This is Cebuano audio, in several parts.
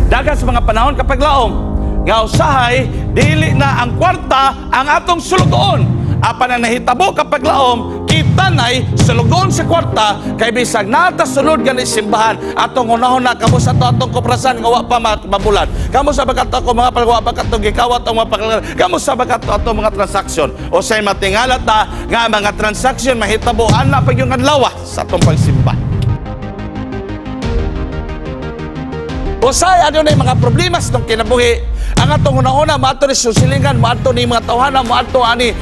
Dagan sa mga panahon kapag laom, nga usahay dili na ang kwarta ang atong sulugoon. Apan ang nahitabo kapag laom, kita na'y sulugoon sa kwarta kay bisag nata sulod gani simbahan atong unahon na kamo sa ato atong kuprasan nga wa pa mabulan. Kamo sa bakato ako mga palwa bakato gikawat ang mga pagkalan. Kamo sa bakato ato mga transaksyon. O say matingala ta nga mga transaksyon mahitabo ana pag yung adlaw sa atong pagsimba. Usay adunay mga problema sa itong kinabuhi. Ang atong una-una, maato ni susilingan, maato ni mga tawhana, maato ani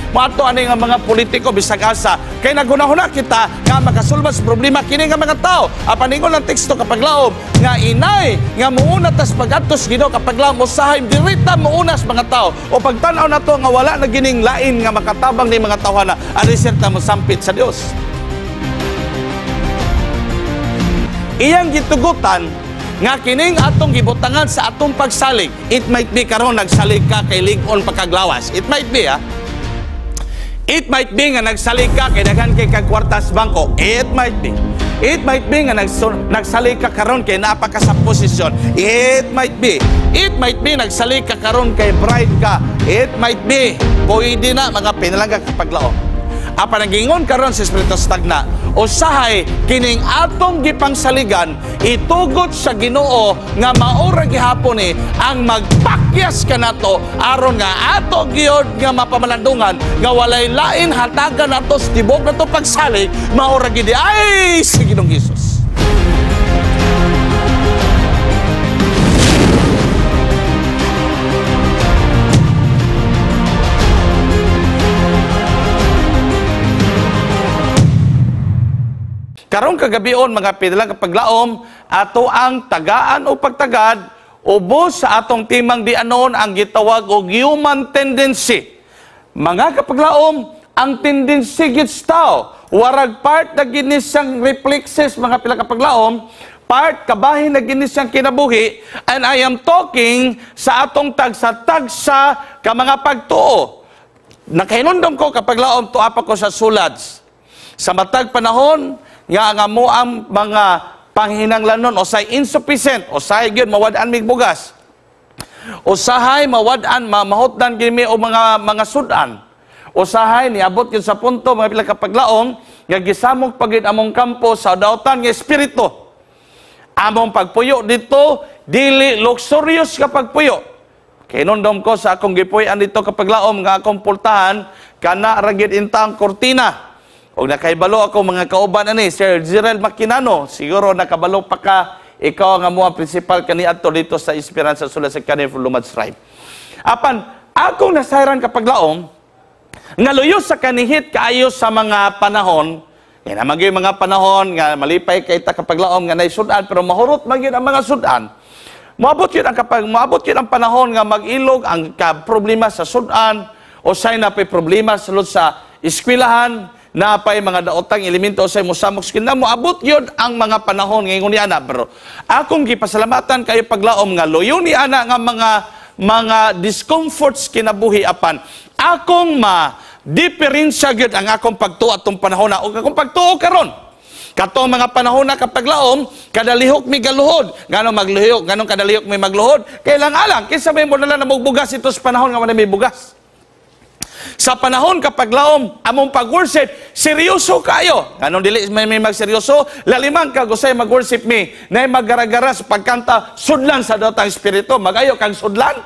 nga mga politiko bisag asa. Kay naghuna-huna kita nga makasulbad sa problema kini nga mga tao. Apan ingon ang teksto kapag laom nga inay nga muuna tas pag-adtos Ginoo kapag laom usahay dirita muuna sa mga tao. O pagtan-aw nato nga wala na gining lain nga makatabang ni mga tawhana, ani sirta mosampit sa Dios. Iyang gitugutan nga kining atong gibutangan sa atong pagsalig. It might be karon nagsalig ka kay lig-on pagkaglawas. It might be, ha? It might be nga nagsalig ka kay daghan kay kag kwarta sa bangko. It might be. It might be nga nagsalig ka karon kay naa pa ka sa posisyon. It might be. It might be nagsalig ka karon kay bright ka. It might be. Pwede na mga pinalangga kapag laom. Apan ang gingon karon sa Espiritu Stagna, usahay kining atong gipangsaligan itugot sa Ginoo nga maura gihapon ni ang magpakyas kanato aron nga ato gyud nga mapamalandungan nga walay lain hatagan nato sa tibok nato pagsalig maura gid ay sa Ginoong Hesus. Karong kagabion mga pinalang kapaglaom, ato ang tagaan o pagtagad ubos sa atong timang di anon ang gitawag og human tendency. Mga kapaglaom, ang tendency gid tao, warag part na gid ni siyang reflexes mga pila kapaglaom, part kabahin na gid ni siyang kinabuhi, and I am talking sa atong tagsa-tagsa ka mga pagtuo. Nakahinumdom ko kapaglaom tuwa pa ko sa sulads. Sa matag panahon nga ang amo ang mga panghinanglanon usay insufficient, usay gyud mawad-an mig bugas, usahay mawad-an mamahutdan gyud mi og mga sud-an, usahay niabot gyud sa punto mga pila kapaglaom nga gisamok pa gyud among kampo sa dautan nga espiritu. Among pagpuyo dito dili luxurious ka pagpuyo. Kinundom ko sa akong gipuy-an dito kapaglaom nga akong pultahan kana ra gyud intang kortina. Og nakaibalo ako mga kauban ani Sir Gerald Maquinano, siguro nakabalo pa ka, ikaw ang amuang principal kaniadto dito sa Esperanza Sula sa Academy for Lumad Tribe. Apan akong nasayran kapag laom nga luyo sa kanihit kaayo sa mga panahon, nga naman gyud mga panahon nga malipay kay ta kapag laom nga nay sudan pero mahurot man gyud ang mga sudan. Moabot gyud ang kapag moabot gyud ang panahon nga mag-ilog ang problema sa sudan, usay na pay problema sulod sa eskwelahan, napay mga daotang elemento sa mosamok skin na moabot yun ang mga panahon ngayon ni ana. Pero akong gipasalamatan kayo paglaom nga loyo ni ana nga mga discomforts kinabuhi apan akong ma diferensya gyud ang akong pagtuo atong panahon na ug akong pagtuo karon. Katong mga panahon na kapaglaom kada lihok mi galuhod, ngano maglihok, nganong kada lihok mi magluhod, kailang alang kinsa may mo na mugbugas ito sa panahon nga wala may bugas. Sa panahon kapag laom, among pag-worship, seryoso kayo. Anong dili may magseryoso? Lalimang ka, gusay mag-worship mi. Na maggaragara sa pagkanta, sudlan sa datang espiritu. Magayo kang sudlan.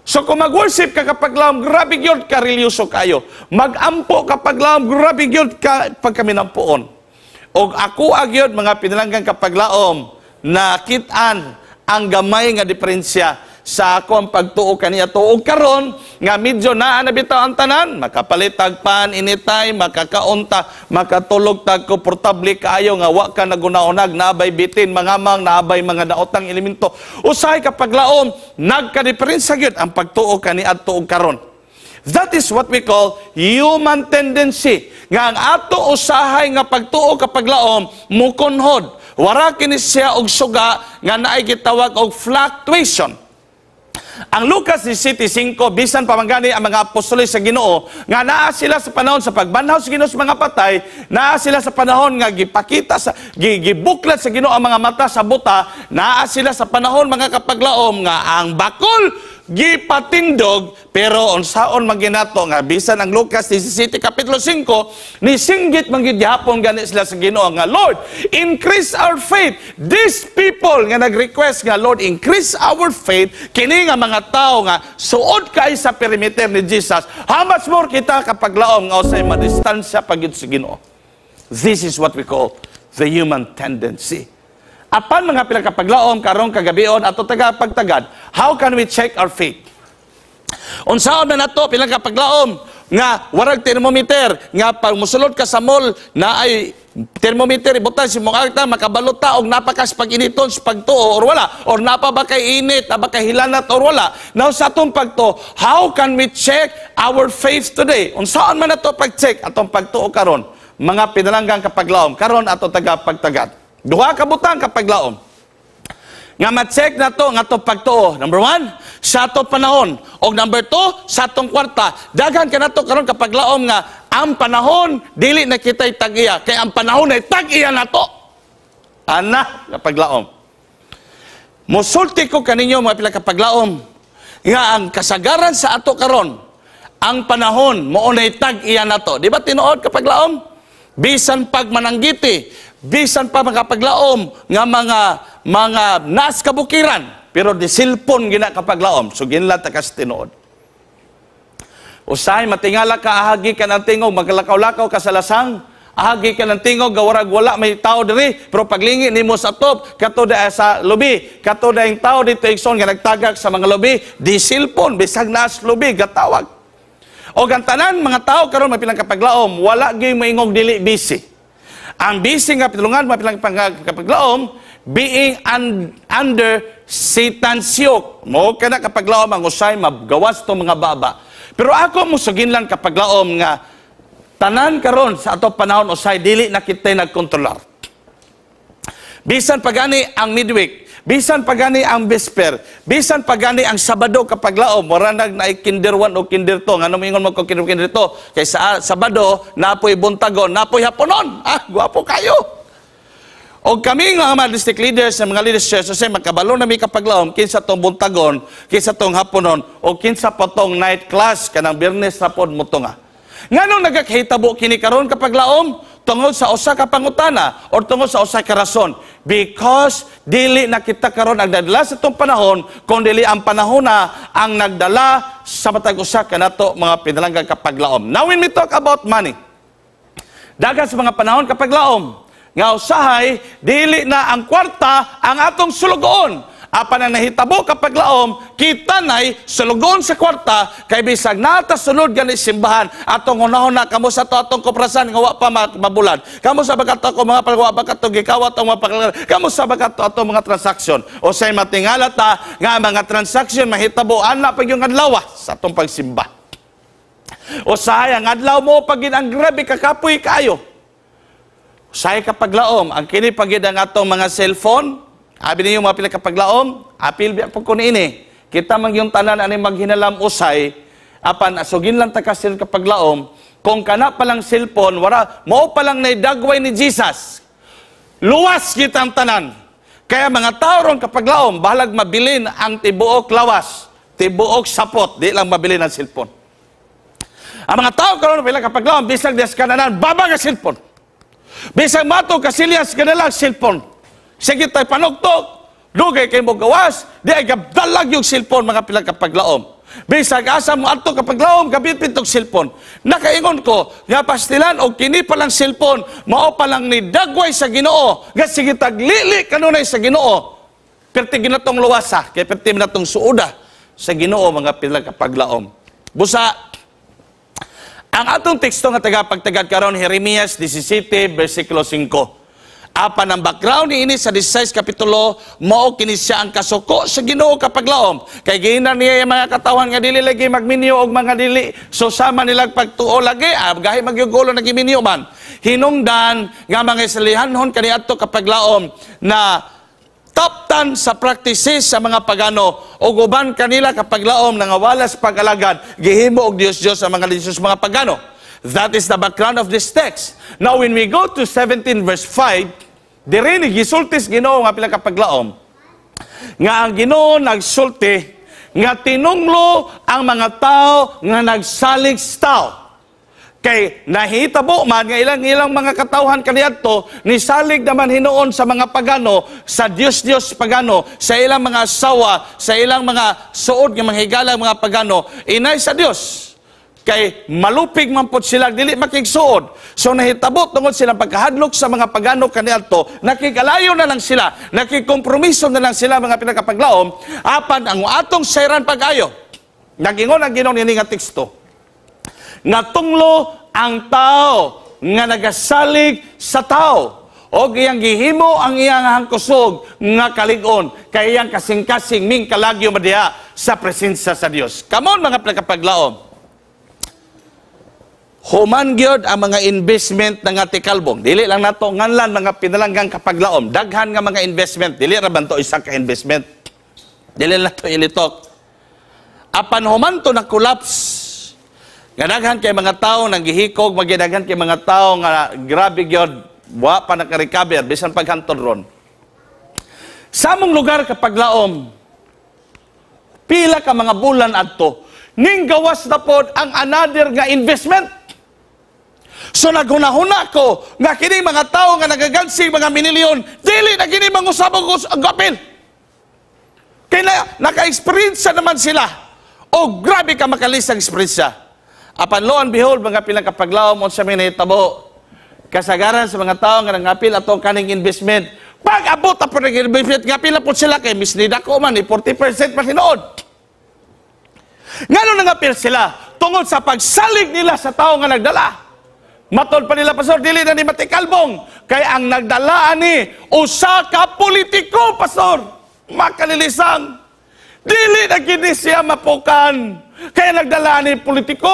So kung mag-worship ka kapag laom, grabe yun ka, relyoso kayo. Mag-ampo kapag laom, grabe yun ka pag kami nampuon. O ako agyod, mga pinalanggang kapag laom, nakitaan ang gamay nga diferensya sa ako ang pagtuo kaniya tuog karon nga medyo naa na bitaw ang tanan, makapalitag pan anytime, makakaunta, makatulog tag komportable kaayo nga wa ka nagunaunag, naabay bitin mga mang, naabay mga daotang elemento. Usahay kapag laom, nagkadiferensya gyud ang pagtuo kaniadto og karon. That is what we call human tendency. Nga ang ato usahay nga pagtuo kapag laom mukunhod. Wara kini siya og suga nga naay gitawag og fluctuation. Ang Lucas 17:5, bisan pa man gani ang mga apostoles sa Ginoo nga naa sila sa panahon sa pagbanhaw sa Ginoo sa mga patay, naa sila sa panahon nga gipakita sa gibuklat sa Ginoo ang mga mata sa buta, naa sila sa panahon, mga kapaglaom, nga ang bakol gipatindog, pero unsaon man ginato nga bisan ang Lucas 17 kapitulo 5 nisinggit man gid gihapon gani sila sa Ginoo nga, "Lord, increase our faith." These people nga nag-request nga, "Lord, increase our faith," kini nga mga tao nga suod kay sa perimeter ni Jesus, how much more kita, kapaglaom, nga usay madistansya pag sa Ginoo? This is what we call the human tendency. Apan, mga pinakapaglaom, karong kagabion ato taga pagtagad, how can we check our faith? Unsaon na nato, pilang kapaglaom, nga warag thermometer nga pag musulod ka sa mall na ay thermometer, ibutang sa imong agta, makabalo ta og napakas pag-initon sa pagtuo or wala, or napa ba kay init, na ba kay hilanat or wala? Now, sa atong pagtuo, how can we check our faith today? Unsaon man nato pag-check atong pagtuo karon, mga pinalanggang kapaglaom? Karon ato taga pagtagad duha ka butang, kapaglaom, nga ma-check na to nga ato pagtuo. Number one, sa ato panahon. O number two, sa atong kwarta. Daghan ka nato karon, kapaglaom, nga ang panahon, dili na kita'y tag-iya. Kay ang panahon ay tag-iya na to. Ana, kapaglaom. Musulti ko kaninyo, mga pila kapaglaom, nga ang kasagaran sa ato karon, ang panahon mao nay tag-iya na to. Di ba tinuod, kapaglaom? Bisan pag mananggiti, bisan pa makapaglaom nga mga nas kabukiran, pero di cellphone gina, kapaglaom, so ginla ta kas tinuod. Usahay matingala ka, ahagi ka ng tingog, maglakaw-lakaw ka sa lasang, ahagi ka ng tingog, gawarag wala may tao diri, pero paglingi nimo sa top, kato da sa lubi, kato da yung tao dito igsoon nga nagtagak sa mga lubi, di cellphone, bisag nas lubi, gatawag. O ang tanan mga tao karon, may pilang kapaglaom, wala gyud moingog dili busy. Ang busy nga pitulungan, may pilang kapaglaom, being under Satan's yoke. Mo kana, kapaglaom, ang usay magawas to mga baba. Pero ako musugin lang, kapaglaom, nga tanan karon sa ato panahon usay dili na kita nagkontrolar. Bisan pagani ang midweek, bisan pagani ang Vesper, bisan pagani ang Sabado, kapaglaom, wala nag naay kinder 1 o kinder 2. Ngano moingon mo ko kinder kinder 2? Kay sa Sabado napoy buntagon, napoy haponon. Ah, gwapo kayo. O kami nga mga district leaders sa mga leaders church, kasi makabalo na mi, kapaglaom, kinsa tong buntagon, kinsa tong haponon, o kinsa pa tong night class, kanang Biyernes na pod mo nga. Nganong nagakahitabo kini karon, kapaglaom? Tungod sa usa ka pangutana or tungod sa usa ka rason. Because dili na kita karon ang nagdala sa itong panahon, kung dili ang panahon na ang nagdala sa matag usa kanato, mga pinalanggang kapaglaom. Now, when we talk about money, dagan sa mga panahon, kapaglaom, nga usahay dili na ang kwarta ang atong sulugoon. Apan ang nahitabo, kapaglaom, kita nay sulugoon sa kwarta, kay bisag nata sulod gani simbahan, atong unahon na kamo sa to atong kuprasan nga wa pa mabulad. Kamo sa bakato ko mga palwa bakato gikawat ang mga paglaom. Kamo sa bakato atong mga transaksyon. O say matingala ta nga mga transaksyon mahitabo ana pag yung adlaw sa atong pagsimba. Usahay ang adlaw mo pag ang grabe kakapoy kayo. Usahay, kapaglaom, ang kini pagid ang atong mga cellphone, abi ninyo, mga pila kapaglaom, apil biya po ko niini. Kita man yung tanan ani maghinalam usay, apan asugin lang ta kasil, kapaglaom, kung kana palang cellphone, wara, mao pa lang naidagway ni Jesus. Luwas kitang tanan. Kaya mga tao ron, kapaglaom, bahalag mabilin ang tibuok lawas, tibuok sapot, di lang mabilin ang cellphone. Ang mga tao karon, pila kapaglaom, bisag des kananan, baba nga cellphone. Bisag mato kasilyas kanila cellphone. Sige tay panugtog, dugay kay mo gawas, di ay gabdalag yung cellphone, mga pila kapaglaom. Bisag asa mo adto, kapaglaom, gabit og cellphone. Nakaingon ko nga pastilan og kini pa lang cellphone mao pa lang ni dagway sa Ginoo nga sige taglili kanunay sa Ginoo. Perti ginatong luwasa, kay perti natong suoda sa Ginoo, mga pila kapaglaom. Busa ang atong teksto nga tagapagtagad karon, Jeremias 17 versikulo 5. Apan ang background ni ini sa 16 kapitulo, mao kini siya ang kasuko sa Ginoo, kapaglaom. Kay giingnan niya yung mga katawan nga dili lagi magminyo og mga dili so sama nilang pagtuo lagi, ah, gahi magyugulo nagiminyo man. Hinungdan nga mga Israelihanhon kaniadto, kapaglaom, na Taptan sa practices sa mga pagano o uban kanila kapaglaom nangawala sa pag-alagad, gihimo og Dios Dios sa mga Dios mga pagano. That is the background of this text. Now, when we go to 17 verse 5, diri ni gisultis Ginoo nga pila kapaglaom nga ang Ginoo nagsulti nga tinunglo ang mga tao nga nagsalig sa tao. Kay nahitabo man nga ilang ilang mga katawhan kaniadto nisalig naman hinuon sa mga pagano, sa Dios-Dios pagano, sa ilang mga asawa, sa ilang mga suod nga mga higala mga pagano, inay sa Dios. Kay malupig man pud sila, dili makigsuod. So nahitabo tungod silang pagkahadlok sa mga pagano kaniadto, nakikalayo na lang sila, nakikompromiso na lang sila, mga pinakapaglaom, apan ang atong sayran pag-ayo. Nagingon ang Ginoo niini nga teksto nga tunglo ang tao nga nagasalig sa tao og iyang gihimo ang iyang hangkusog nga kalig-on kay iyang kasing-kasing ming kalagyo madiha sa presensya sa Dios. Come on, mga pinakapaglaom. Human gyud ang mga investment nga tikalbong. Dili lang nato nganlan, mga pinalanggang kapaglaom. Daghan nga mga investment. Dili ra man to isa ka investment. Dili lang to ilitok. Apan human to na collapse nga daghan kay mga tao nang gihikog, magidaghan kay mga tao nga grabe gyud, wa pa naka-recover bisan paghantod ron. Sa among lugar kapaglaom, pila ka mga bulan adto, ning gawas na pod ang another nga investment. So naghunahuna ko nga kini mga tao nga nagagansing mga minilyon, dili na kini mangusab og apil. Kay na, naka-experience naman sila. O grabe ka makalis ang experience. Apan lo and behold, mga pilang kapaglaom, unsa may nahitabo? Kasagaran sa mga tao nga nangapil atong kaning investment, pag abot apo ng investment, ngapil po sila kay mis nidako man, ni 40% pa tinuod. Ngano nangapil sila? Tungod sa pagsalig nila sa tao nga nagdala. Matod pa nila, "Pastor, dili na ni matikalbong. Kay ang nagdala ani, usa ka politiko, Pastor." Makalilisang. Dili na gini siya mapukan. Kaya nagdala ni politiko.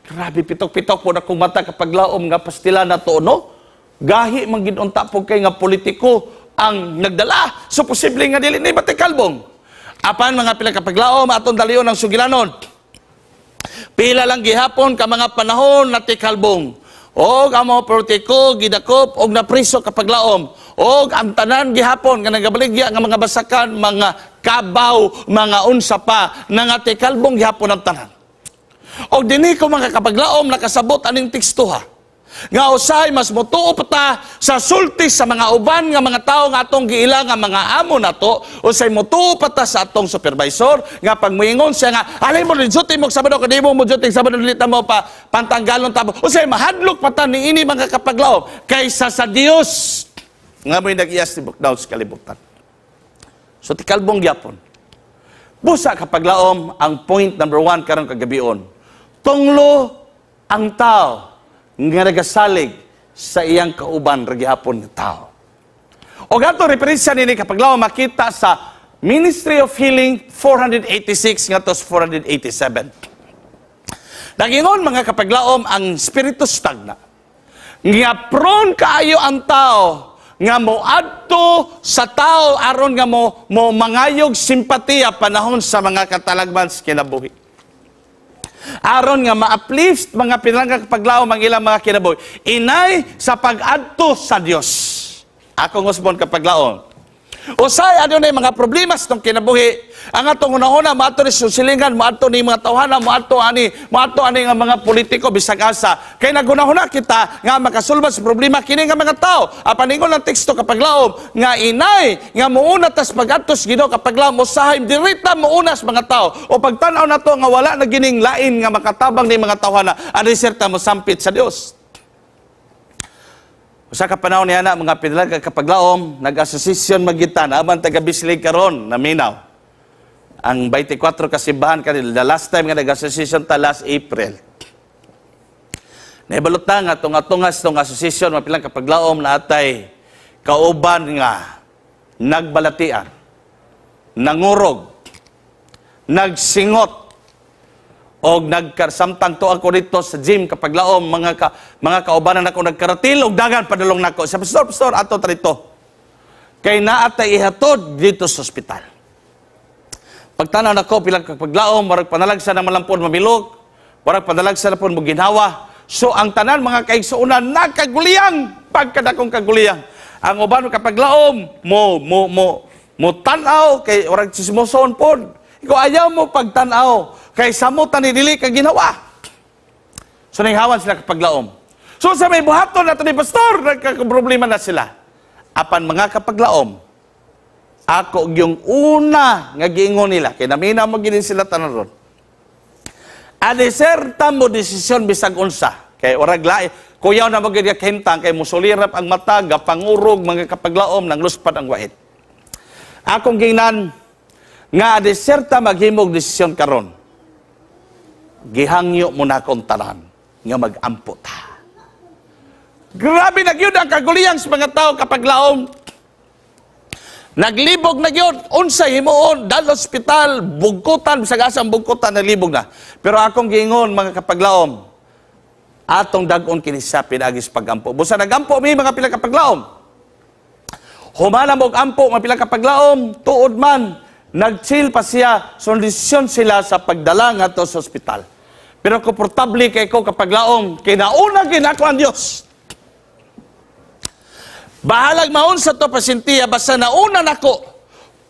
Grabe, pitok-pitok po na kung mata kapaglaom nga pastila na to, no? Gahi man gid unta po kay nga politiko ang nagdala. So posible nga dili ni matikalbong. Apan mga pila kapaglaom, atong dalion ang sugilanon. Pila lang gihapon ka mga panahon na tikalbong. Og ang mga politiko gidakop og napriso kapaglaom. Og ang tanan gihapon nga nagabaligya nga mga basakan, mga kabaw, mga unsa pa, nga tikalbong gihapon ang tanan. Og dinhi ko, mga kapaglaom, nakasabot aning teksto ha. Nga usahay mas motuo pa ta sa sulti sa mga uban nga mga tao nga atong giila nga mga amo nato, usay motuo pa ta sa atong supervisor nga pag moingon siya nga alay mo duty mo Sabado, kung di mo mo duty Sabado, dili ta mo pa pantanggalon ta, usay mahadlok pa ta niini, mga kapaglaom, kaysa sa Dios nga mo'y nag-iyas tibok daw sa kalibutan. So tikalbong gyapon. Busa kapaglaom, ang point number 1 karong kagabion. Tunglo ang tao nga nagasalig sa iyang kauban ra gihapon nga tao. O gato referensya nini kapaglaom makita sa Ministry of Healing 486 ngadto sa 487. Nagingon, mga kapaglaom, ang Spiritus Stagna nga prone kaayo ang tao nga moadto sa tao aron nga mo mangayog simpatiya panahon sa mga katalagman sa kinabuhi. Aron nga ma-uplift, mga pinalangga kapaglaom, ang ilang mga kinabuhi. Inay sa pag-adto sa Dios. Akong usbon kapaglaom. Usay adunay mga problema sa itong kinabuhi. Ang atong hunahuna, moadto ni silingan, moadto ni mga tawhana, moadto ani nga mga politiko bisag asa. Kay naghunahuna kita nga makasulbad sa problema kini nga mga tao. Apan ingon ang teksto kapaglaom nga inay nga muuna tas pag-adto sa Ginoo kapaglaom, usahay dirita muuna sa mga tao. O pagtan-aw nato nga wala na gining lain nga makatabang ni mga tawhana, ani serta mo sampit sa Dios. Usa ka panahon niya na, mga pinalaga kapaglaom, nag-association magita na aman taga Bislig karon naminaw. Ang 24 kasimbahan kanila, the last time nga nag-association ta last April. Naibalot na nga tunga-tungas tong association, mapilang kapaglaom, na atay kauban nga nagbalatian, nangurog, nagsingot, og nagkarsamtang to ako dito sa gym kapaglaom, mga kaubanan ako nagkaratil og dagan padulong nako sa, "Pastor, pastor, ato ta dito." Kay naa tay ihatod dito sa ospital. Pagtanaw nako pila ka paglaom, murag panalagsa na man lang pod mamilok, murag panalagsa na pod mo ginhawa. So ang tanan, mga kaigsuonan, nagkaguliyang, pagkadakong kaguliyang. Ang uban, kapaglaom, mo tan-aw kay murag chismoson pod. Ikaw, ayaw mo pagtan-aw kay samot ni dili ka ginawa. So nanghawan sila kapaglaom. So sa may buhaton nato ni pastor, nagkakaproblema na sila. Apan, mga kapaglaom, ako yung una nga giingon nila, kay naminaw mo gid sila tanan ron. Adiserta mo desisyon bisag unsa. Kay orag lahi, kuyaw na mo gid kahimtang kay musulirap ang mata, gapangurog, mga kapaglaom, nang luspad ang wahid. Akong gingnan nga adiserta maghimog desisyon karon. Gihangyo mo na akong tanan nga mag-ampo ta. Grabe na gyud ang kaguliyang sa mga tao, kapaglaom. Naglibog na gyud, unsa himuon, dal ospital, bugkutan, bisag asa ang bugkutan, naglibog na. Pero akong giingon, mga kapaglaom, atong dag-on kini sa pinaagi sa pagampo. Busa nagampo mi, mga pila kapaglaom. Humana mo ampo, mga pila kapaglaom, tuod man, nag-chill pa siya, so desisyon sila sa pagdala ngadto sa ospital. Pero komportable kay ko, kapaglaom, kinauna ginako ang Dios. Bahalag maon sa to pasintiya, basta nauna nako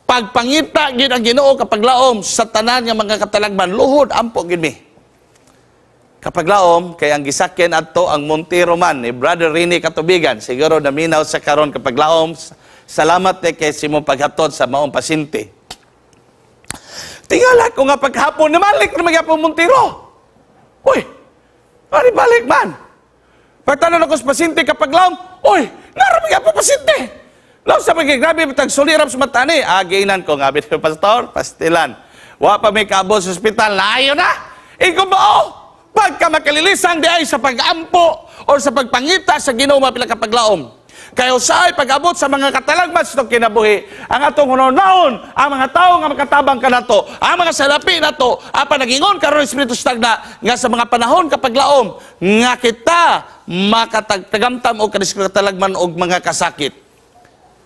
pagpangita gid ang Ginoo, kapaglaom, sa tanan nga mga katalagman, luhod ampo gid mi. Kapaglaom, kay ang gisakyan adto ang Montero man ni Brother Rini Katubigan. Siguro naminaw sa karon, kapaglaom. Salamat eh kay simo paghatod sa maong pasyente. Tingala ko nga paghapon, namalik na magyapon Montero. Uy, ari balik man. Pagtanong ako sa pasyente, kapaglaom, uy, nara magyapon pasyente. Law sa mga grabe bitag sulirap sa mata ni. Aginan ko nga bitaw, pastor, pastilan. Wa pa may kaabot sa ospital, layo na. Ikaw ba oh? Pagka makalilisang di ay sa pag-ampo o sa pagpangita sa Ginoo, mga pila kapaglaom. Kaya usahay pag-abot sa mga katalagman sa itong kinabuhi, ang atong hunahon, ang mga tao nga makatabang kanato, ang mga salapi nato, apan nagingon karon Espiritu sa tagna, nga sa mga panahon, kapaglaom, nga kita makatagamtam o katalagman og mga kasakit.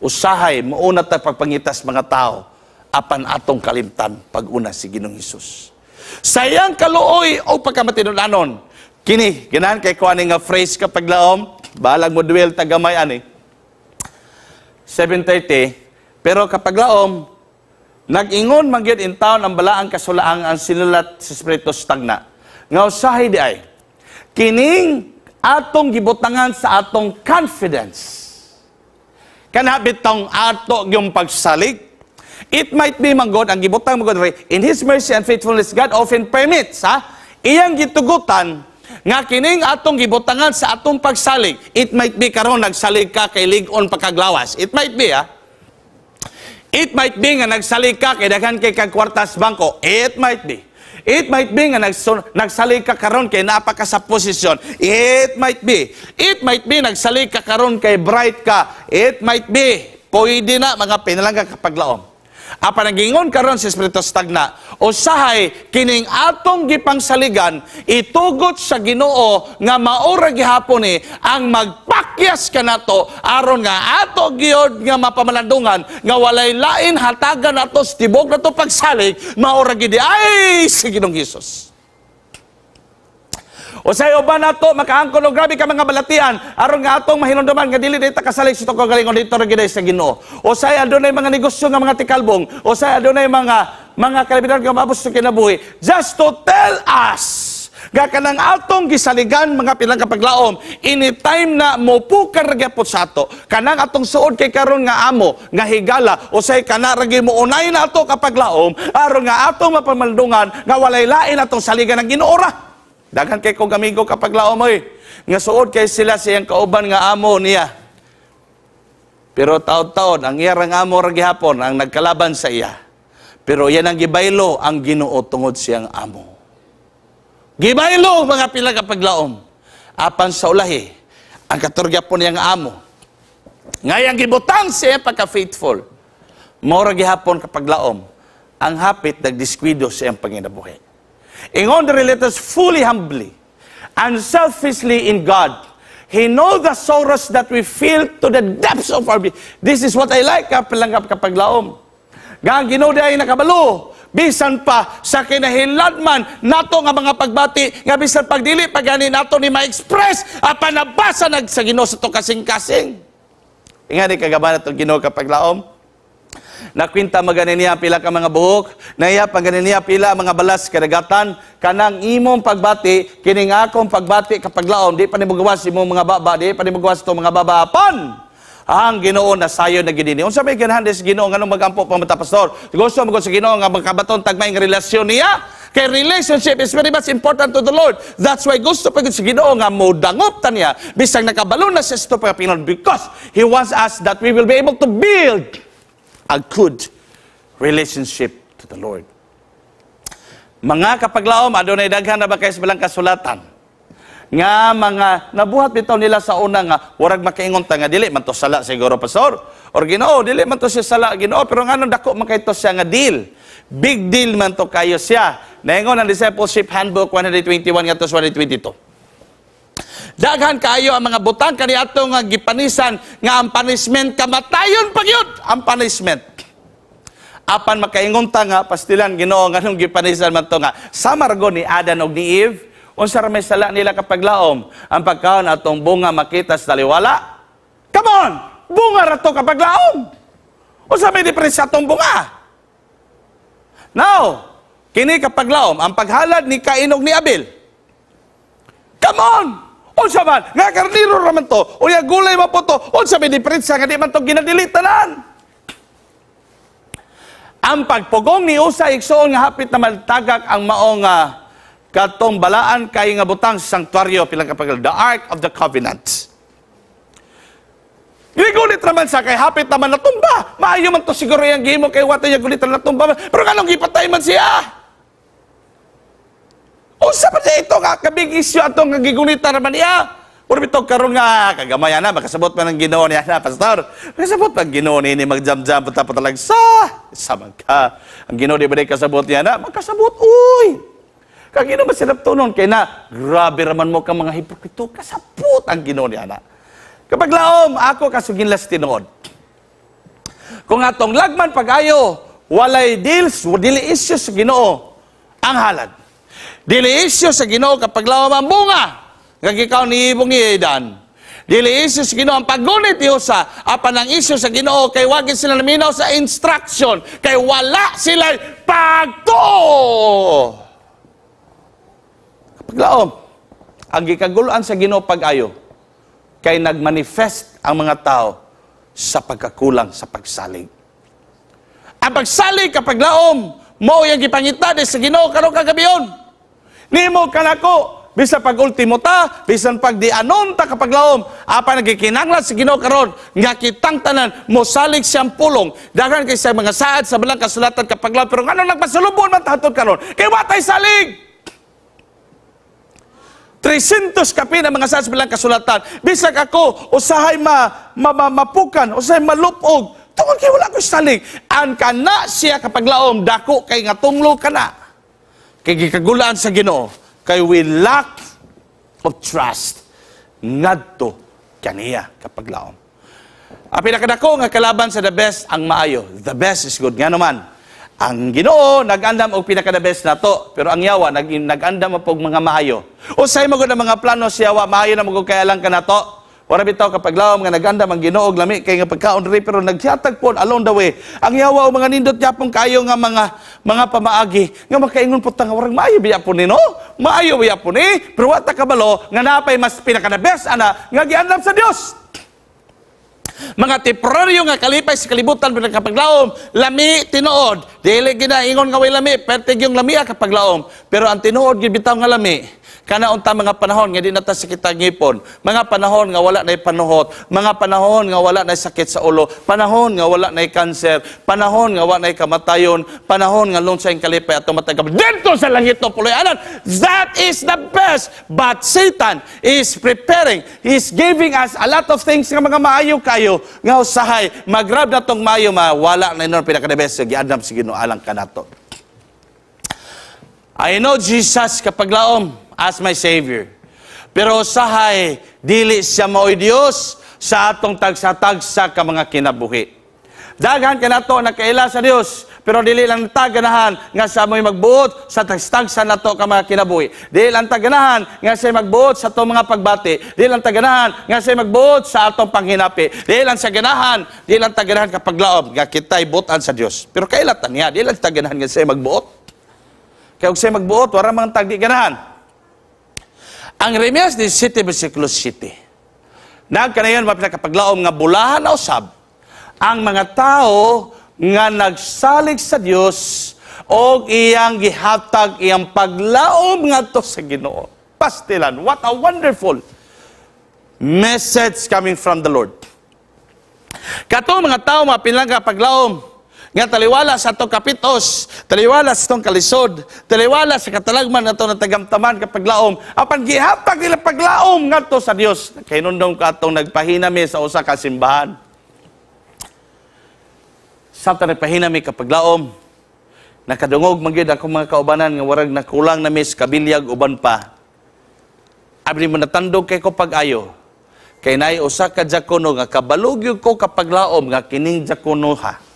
Usahay, mauna ta pagpangitas mga tao, apan atong kalimtan pag-una si Ginoong Hesus. Sayang kaluoy o pagkamatinud-anon. Kini, ganahan kay ko ani nga phrase, kapaglaom, balag mo duel tagamay ani. 7:30, pero kapaglaom, nag-ingon man gyud in town ang balaang kasulaang ang sinulat sa Espiritu sa tagna. Nga usahay di ay, kining atong gibutangan sa atong confidence. Kana bitong ato yung pagsalig. It might be man God, ang gibutang man God, in His mercy and faithfulness, God often permits, ha? Iyang gitugutan nga kining atong gibutangan sa atong pagsalig. It might be karon nagsalig ka kay lig-on pagkaglawas. It might be, ha? It might be nga nagsalig ka kay daghan kay kag kwarta sa bangko. It might be. It might be nga nagsalig ka karon kay naa pa ka sa posisyon. It might be. It might be nagsalig ka karon kay bright ka. It might be. Pwede na, mga pinalangga kapaglaom. Apan nagingon karon si Espiritu sa tagna, usahay kining atong gipangsaligan itugot sa Ginoo nga maura gihapon ni ang magpakyas kanato aron nga ato gyud nga mapamalandungan nga walay lain hatagan nato sa tibok nato pagsalig, maura gid ay si Ginoong Hesus. Usay uban nato makaangkon og grabe ka mga balatian aron nga atong mahinumduman nga dili ta kasalig sa itong kagalingon, dito ra gid sa Ginoo. Usay adunay mga negosyo nga mga tikalbong, usay adunay mga kalamidad nga maabot sa kinabuhi just to tell us nga kanang atong gisaligan, mga pilang kapaglaom, anytime na mopukar ra gyapon sa ato kanang atong suod kay karon nga amo nga higala, usay kana ra gyud mo unay na ato, kapaglaom, aron nga atong mapamaldungan nga walay lain atong saligan ang Ginoo ra. Daghan kay kong amigo, kapaglaom oy, nga suod kay sila siyang kauban nga amo niya. Pero taod-taod ang iya rang amo ra gihapon ang nagkalaban sa iya. Pero yan ang gibaylo ang Ginoo tungod siyang amo. Gibaylo, mga pila kapaglaom. Apan sa ulahi, ang katurga po niyang amo, ngayang gibutang siya pagka-faithful. Mora gihapon, kapaglaom, ang hapit nagdiskwido sa iyang panginabuhi. Ingon diri, let us fully, humbly, unselfishly in God, He knows the sorrows that we feel to the depths of our being. This is what I like, kapilangap kapaglaom. Nga ang Ginoo ay nakabalo, bisan pa sa kinahiladman nato nga mga pagbati, nga bisan pagdili pa gani nato ni ma-express, apan nabasa nag sa Ginoo sa to kasing-kasing. Ingani kagabana to Ginoo, kapaglaom. Nakwinta magani niya pila ka mga buhok, naiya pa gani niya pila mga balas kadagatan. Kanang imong pagbati, kining akong pagbati, kapaglaom, di pa nimo gawas imong mga baba, di pa nimo gawas itong mga baba, apan ang Ginoo na sayo na gidini. Unsa may ganahan sa Ginoo nganong magampo pa mata, pastor? Gusto mo sa Ginoo nga magkabaton tagmay nga relasyon niya? Kay relationship is very much important to the Lord. That's why gusto pa sa Ginoo nga modangop ta niya bisag nakabalo na sa ito Panginoon, because He wants us that we will be able to build a good relationship to the Lord. Mga kapaglaom, adunay daghan na ba kay sa balang kasulatan nga mga nabuhat bitaw nila sa una nga warag makaingon ta nga dili man to sala siguro, pastor, or Ginoo, dili man to siya sala, Ginoo, pero nganong dako man kay to siya nga deal? Big deal man to kayo siya. Naingon ang Discipleship Handbook 121 ngadto sa 122, daghan kayo ang mga butang kaniadto nga gipanisan nga ang punishment kamatayon pa gyud ang punishment. Apan makaingon ta nga pastilan, Ginoo, nganong gipanisan man to nga sama ra ni Adan og ni Eve? Unsa ra may sala nila, kapaglaom? Ang pagkaon atong bunga makita sa taliwala? Come on! Bunga ra to, kapaglaom. Unsa may diferensya atong bunga? Now, kini, kapaglaom, ang paghalad ni Cain ug ni Abel. Come on! Unsa man? Nga karniro ra man to. Unya gulay man po to. Unsa may diferensya nga di man to ginadili tanan? Ang pagpugong ni Usa, igsoon, nga hapit na maltagak ang maong katong balaan kay nga butang sa sanctuaryo, pilang kapag the Ark of the Covenant. Gigulit naman sa kay hapit naman natumba. Maayo man to siguro yung gihimo kay watay niya gulit na natumba. Pero nganong gipatay man siya? Unsa pa siya ito nga kabig issue atong nga gigulitan naman niya? Puro bitaw karon nga kagamay na makasabot man ang Ginoo niya na, pastor. Makasabot man Ginoo ni magjam-jam punta pa talag sa sama ka. Ang Ginoo di ba di kasabot niya na? Makasabot uy. Kag Ginoo masinaptunon kay na grabe raman mo ka mga hipokrito, kasabot ang Ginoo niya na. Kapag laom, ako kasuginlas tinuod. Kung atong lagman pag-ayo, walay deals, dili issue sa Ginoo ang halad. Dili issue sa Ginoo, kapag laom, ang bunga nga gikaw ni ibong ni Adan. Dili issue sa Ginoo ang paggunit ni Usa, apan ang issue sa Ginoo kay wagin sila naminaw sa instruction, kay wala sila pagtuo. Kapag laom, ang gikagulan sa Ginoo pag-ayo kay nagmanifest ang mga tao sa pagkakulang sa pagsalig. Ang pagsalig, kapag laom, mao yung gipangita sa Ginoo karon kagabion. Nimo kanako, bisan pag ultimo ta, bisan pag di anon ta, kapag laom, apan nagkikinanglan sa Ginoo karon nga kitang tanan mosalig siyang pulong. Daghan kay sa mga saad sa balang kasulatan, kapag laom, pero ngano nagpasulubon man ta karon? Kay watay salig. 300 kapin ang mga saad sa balang kasulatan. Bisag ako, usahay ma, ma, ma mapukan, usahay malupog. Tungod kay wala ko salig. Ang kana siya, kapag laom, dako kay nga tunglo kana. Kay gikagulaan sa Ginoo. Kay we lack of trust ngadto kaniya, kapag laom. Ang pinakadako nga kalaban sa the best, ang maayo. The best is good. Nga naman, ang Ginoo nag-andam og pinaka the best nato, pero ang yawa nag-andam og mga maayo. Usay mo gud ang mga plano sa yawa, maayo na mo kaya lang kanato. Wala bitaw, kapag laom, nga nag-andam ang Ginoo og lami kay nga pagkaon diri, pero naghatag pod along the way ang yawa og mga nindot gyapon kayo nga mga pamaagi nga makaingon po ta nga warang maayo biya po ni, no? Maayo biya po ni, pero wa ta kabalo nga napay mas pinaka the best ana nga giandam sa Dios. Mga temporaryo nga kalipay sa kalibutan, pero kapaglaom, lami tinuod. Dili gina ingon nga way lami, pertig yung lami kapaglaom. Pero ang tinuod gid bitaw nga lami, kana unta mga panahon nga di na ta sakit ang ngipon, mga panahon nga wala na panuhot, mga panahon nga wala na sakit sa ulo, panahon nga wala na kanser, panahon nga wala na kamatayon, panahon nga lunsay ang kalipay atong matag dito sa langit no puloy-anan. That is the best. But Satan is preparing. He's giving us a lot of things nga mga maayo kayo nga usahay magrab na tong maayo, mawala na inon pinaka the best giandam sa Ginoo alang kanato. I know Jesus, kapaglaom, as my Savior. Pero usahay, dili siya maoy Dios sa atong tagsa-tagsa ka mga kinabuhi. Daghan kanato nakaila sa Dios, pero dili lang ta ganahan nga siya mo'y magbuot sa tagsa nato ka mga kinabuhi. Dili lang ta ganahan nga siya magbuot sa atong mga pagbati. Dili lang ta ganahan nga siya magbuot sa atong panghinapi. Dili lang siya ganahan, dili lang ta ganahan kapag laom nga kita'y buotan sa Dios. Pero kaila ta niya, dili lang ta ganahan nga siya magbuot. Kaya og siya magbuot, wala mang tagdi ganahan. Ang Jeremias 17 versikulo 7. Nagkanayon mapinakapaglaom nga bulahan na usab ang mga tao nga nagsalig sa Dios og iyang gihatag iyang paglaom ngadto sa Ginoo. Pastilan, what a wonderful message coming from the Lord. Kato mga tao mapilang paglaom nga taliwala sa atong kapitos, taliwala sa atong kalisod, taliwala sa katalagman nato natagamtaman kapag laom, apan gihatag nila paglaom ngadto sa Dios. Kahinumdom ka atong nagpahina mi sa usa ka simbahan. Samtang nagpahina mi kapag laom, nakadungog man gyud akong mga kaubanan nga warag nakulang na mi sa kabilyag uban pa. Abi mo, natandog kay ko pag-ayo. Kay naay usa ka diakono nga kabalo gyud ko kapag laom nga kining diakono ha.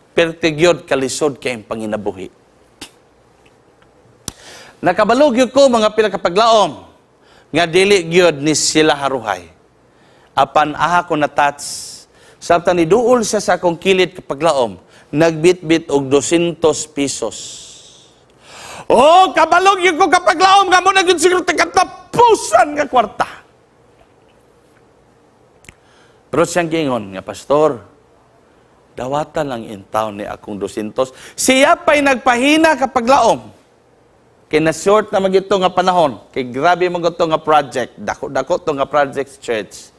Perti gyud kalisod kay ang panginabuhi. Nakabalo gyud ko, mga pinakapaglaom, nga dili gyud ni sila haruhay. Apan aha ko na touch. Samtang niduol siya sa akong kilid kapag laom, nagbitbit og 200 pesos. Oh, kabalo gyud ko kapag laom nga mao na gyud siguro katapusan nga kwarta. Pero siyang giingon nga, "Pastor, dawatan lang in town ni akong 200." Siya pa'y nagpahina kapag laom. Kay na short na magito nga panahon. Kay grabe man to nga project. Dako-dako to nga project church.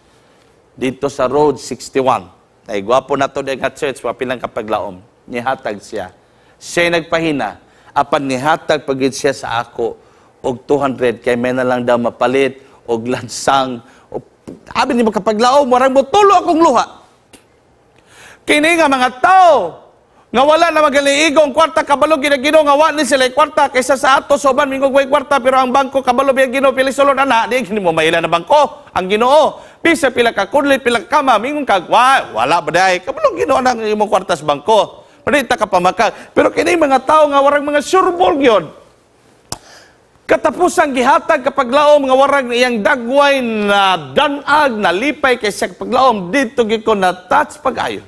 Dito sa Road 61. Ay gwapo na to nga church, wapilang kapaglaom. Nihatag siya. Siya nagpahina. Apan nihatag pagid siya sa ako og 200 kay may na lang daw mapalit og lansang. O, abi ni mo kapaglaom, warang motulo akong luha. Kini nga mga tao nga wala na magaliigong kwarta, kabalo gina Ginoo nga wa ni sila kwarta kaysa sa ato soban mingog way kwarta, pero ang bangko kabalo biya Ginoo pili sulod ana, di gini mo maila na bangko ang Ginoo. Bisa pila ka kudlit, pila ka kama, mingon kag wa wala ba day, kabalo Ginoo nang imong kwarta sa bangko. Pero ta ka pamakag. Pero kini mga tao nga warang mga sureball gyud, katapusan gihatag kapag laom nga warag iyang dagway na danag na lipay kaysa kapag laom, dito gyud ko na touch pag-ayo.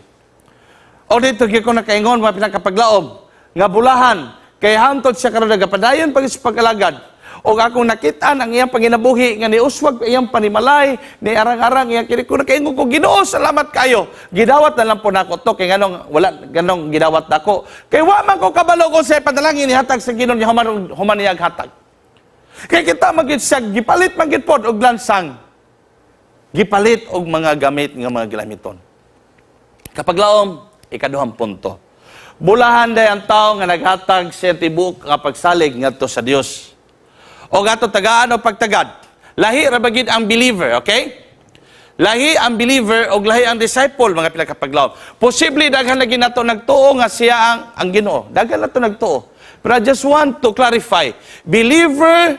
O dito gyud ko nakaingon, mga pinakapaglaom, nga bulahan kay hantod siya karon nagapadayon pag sa pag-alagad. O akong nakitaan ang iyang panginabuhi nga niuswag iyang panimalay, ni arang-arang iyang kini ko nakaingon ko, "Ginoo, salamat kayo." Gidawat na lang po nako to kay nganong wala ganong gidawat nako. Kay wa man ko kabalo kung sa panalangin nihatag sa Ginoo niya human human niya hatag. Kay kita man gyud siya gipalit man gyud pod og lansang. Gipalit og mga gamit nga mga gilamiton. Kapag laom, ikaduhang punto. Bulahan day ang tao nga naghatag sa tibuok nga pagsalig ngadto sa Dios. O gato tagaan o pagtagad. Lahi ra bagid ang believer, okay? Lahi ang believer o lahi ang disciple, mga pinakapaglaom. Posible daghan lagi nato nagtuo nga siya ang Ginoo. Daghan nato nagtuo. But I just want to clarify. Believer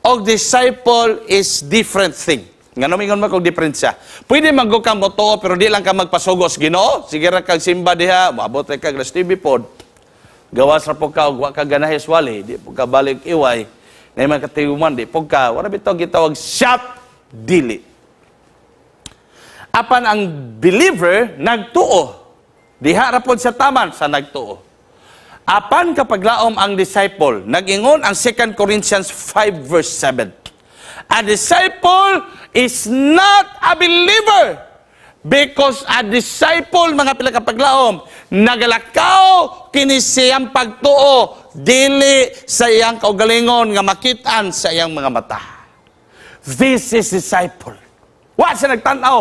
o disciple is different thing. Ngano mingon man kog diferensya? Pwede man go kang motuo pero di lang ka magpasugo sa Ginoo. Sige ra kag simba diha, moabot ra kag alas TV pod. Gawas ra po ka og wa ka ganahi wali, di po ka balik iway. Na mga katiguman, di po ka, wala bitaw gitawag shot dili. Apan ang believer nagtuo. Diha ra pod sa taman sa nagtuo. Apan kapag laom ang disciple, nag-ingon ang 2 Corinthians 5 verse 7. A disciple is not a believer because a disciple, mga pinakapaglaom, nagalakaw kini siyang pagtuo dili sa iyang kaugalingon nga makitaan sa iyang mga mata. This is disciple. Wa siya nagtan-aw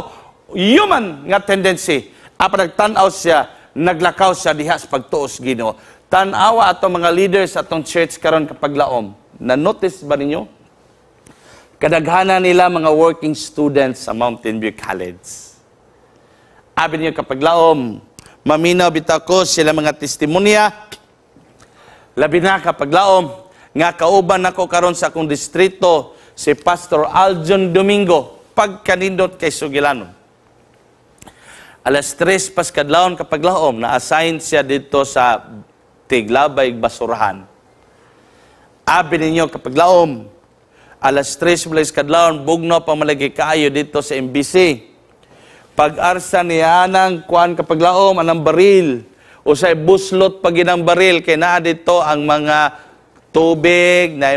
human nga tendency. Apan nagtan-aw siya, naglakaw siya diha sa pagtuo sa Ginoo. Tan-awa atong mga leaders atong church karon kapag laom. Na-notice ba ninyo? Kadaghanan nila mga working students sa Mountain View College. Abi niyo kapag laom, maminaw bitaw ko sila mga testimonya. Labi na kapag laom, nga kauban nako karon sa akong distrito. Si Pastor Aljon Domingo, pagkanindot kay Sugilanon. Alas 3 pas kadlawon, kapaglaom, na-assign siya dito sa Tiglabay Basurahan. Abi ninyo, kapaglaom, alas 3 mula kadlawon, bugno pa malagi kaayo dito sa MBC. Pag-arsa niya anang kuan, kapaglaom, anang baril, o sa buslot pag inang baril, kay naa dito ang mga tubig, na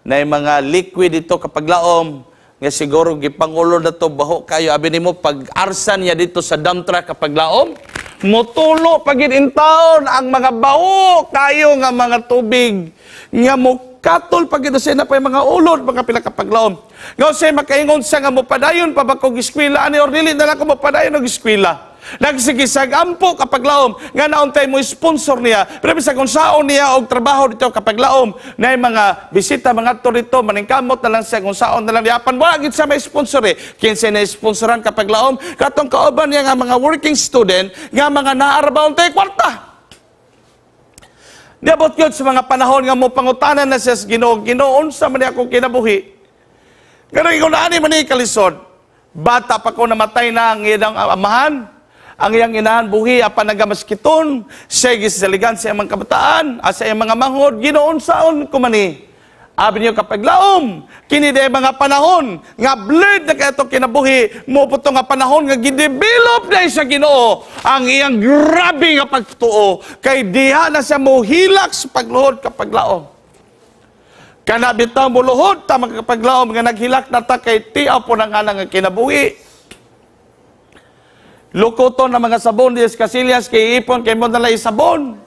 mga liquid dito, kapaglaom, nga siguro gipangulo na to, baho kayo. Abi nimo, pag arsa niya dito sa dump truck, kapaglaom, mutulo pagid in taon ang mga baho kayo nga mga tubig nga mukatol pagid sa na pa mga ulod, mga pila kapaglaom, nga usay makaingon siya nga mopadayon pa ba kog eskwela ani or dili na lang ko mopadayon og eskwela. Nagsigisag ampo, kapaglaom, nga nauntay mo sponsor niya. Pero bisag kung saon niya og trabaho dito, kapaglaom, na mga bisita mga to dito, maningkamot na lang siya kung saon na lang niya. Apan wala gid siya may sponsor eh. Kinsa na sponsoran, kapaglaom? Katong kauban niya nga mga working student, nga mga naaraba untay kwarta. Niabot yun sa mga panahon nga mo pangutanan na siya sa Ginoo, "Ginoo, unsa man akong kinabuhi?" Ganun ikaw na ani man ni kalisod. Bata pa ko, namatay na ang iyang amahan. Ang iyang inahan buhi apan nagamaskiton. Siya gisaligan sa iyang mga kabataan, sa iyang mga manghod. "Ginoo, unsaon ko mani?" Abi niyo, kapaglaom, kini day mga panahon nga blurred na kaayo kinabuhi, mo puto nga panahon nga gidevelop na sa Ginoo ang iyang grabe nga pagtuo kay diha na siya mohilak sa pagluhod, kapaglaom. Kana bitaw moluhod ta, mga kapaglaom, nga naghilak na ta kay tiaw po nang nga kinabuhi. Lukoton na mga sabon dias Casillas kay ipon kay mo nala sabon.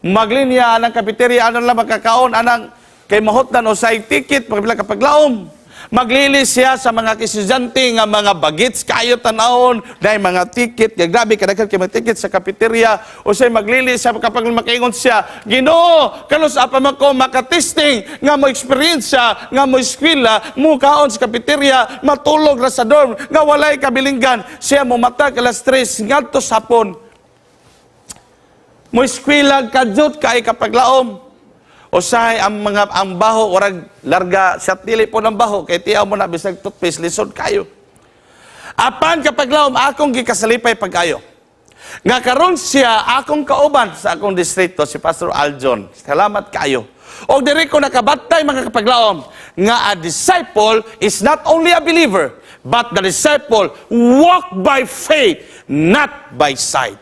Maglinya anang cafeteria, ano lang makakaon anang kay mahutdan o sa ticket pagpila, kapaglaom. Maglilis siya sa mga estudyante nga mga bagits kayo tanawon dahil mga ticket kay grabe kadaghan kay mga ticket sa cafeteria. O siya maglilis siya kapag makaingon siya, "Ginoo, kanus apa man ko makatesting nga mo experience nga mo eskwela, mo kaon sa cafeteria, matulog ra sa dorm nga walay kabilinggan?" Siya mo matag alas 3 ngadto sa hapon, mo eskwela kadyot kay, kapaglaom. Usahay ang mga ang baho warag larga sa dili po ng baho kay tiyaw mo na bisag toothpaste, lisod kayo. Apan, kapaglaom, akong gikasalipay pag-ayo nga karon siya akong kauban sa akong distrito, si Pastor Aljon. Salamat kayo. Og diri ko nakabatay, mga kapaglaom, nga a disciple is not only a believer, but the disciple walk by faith, not by sight.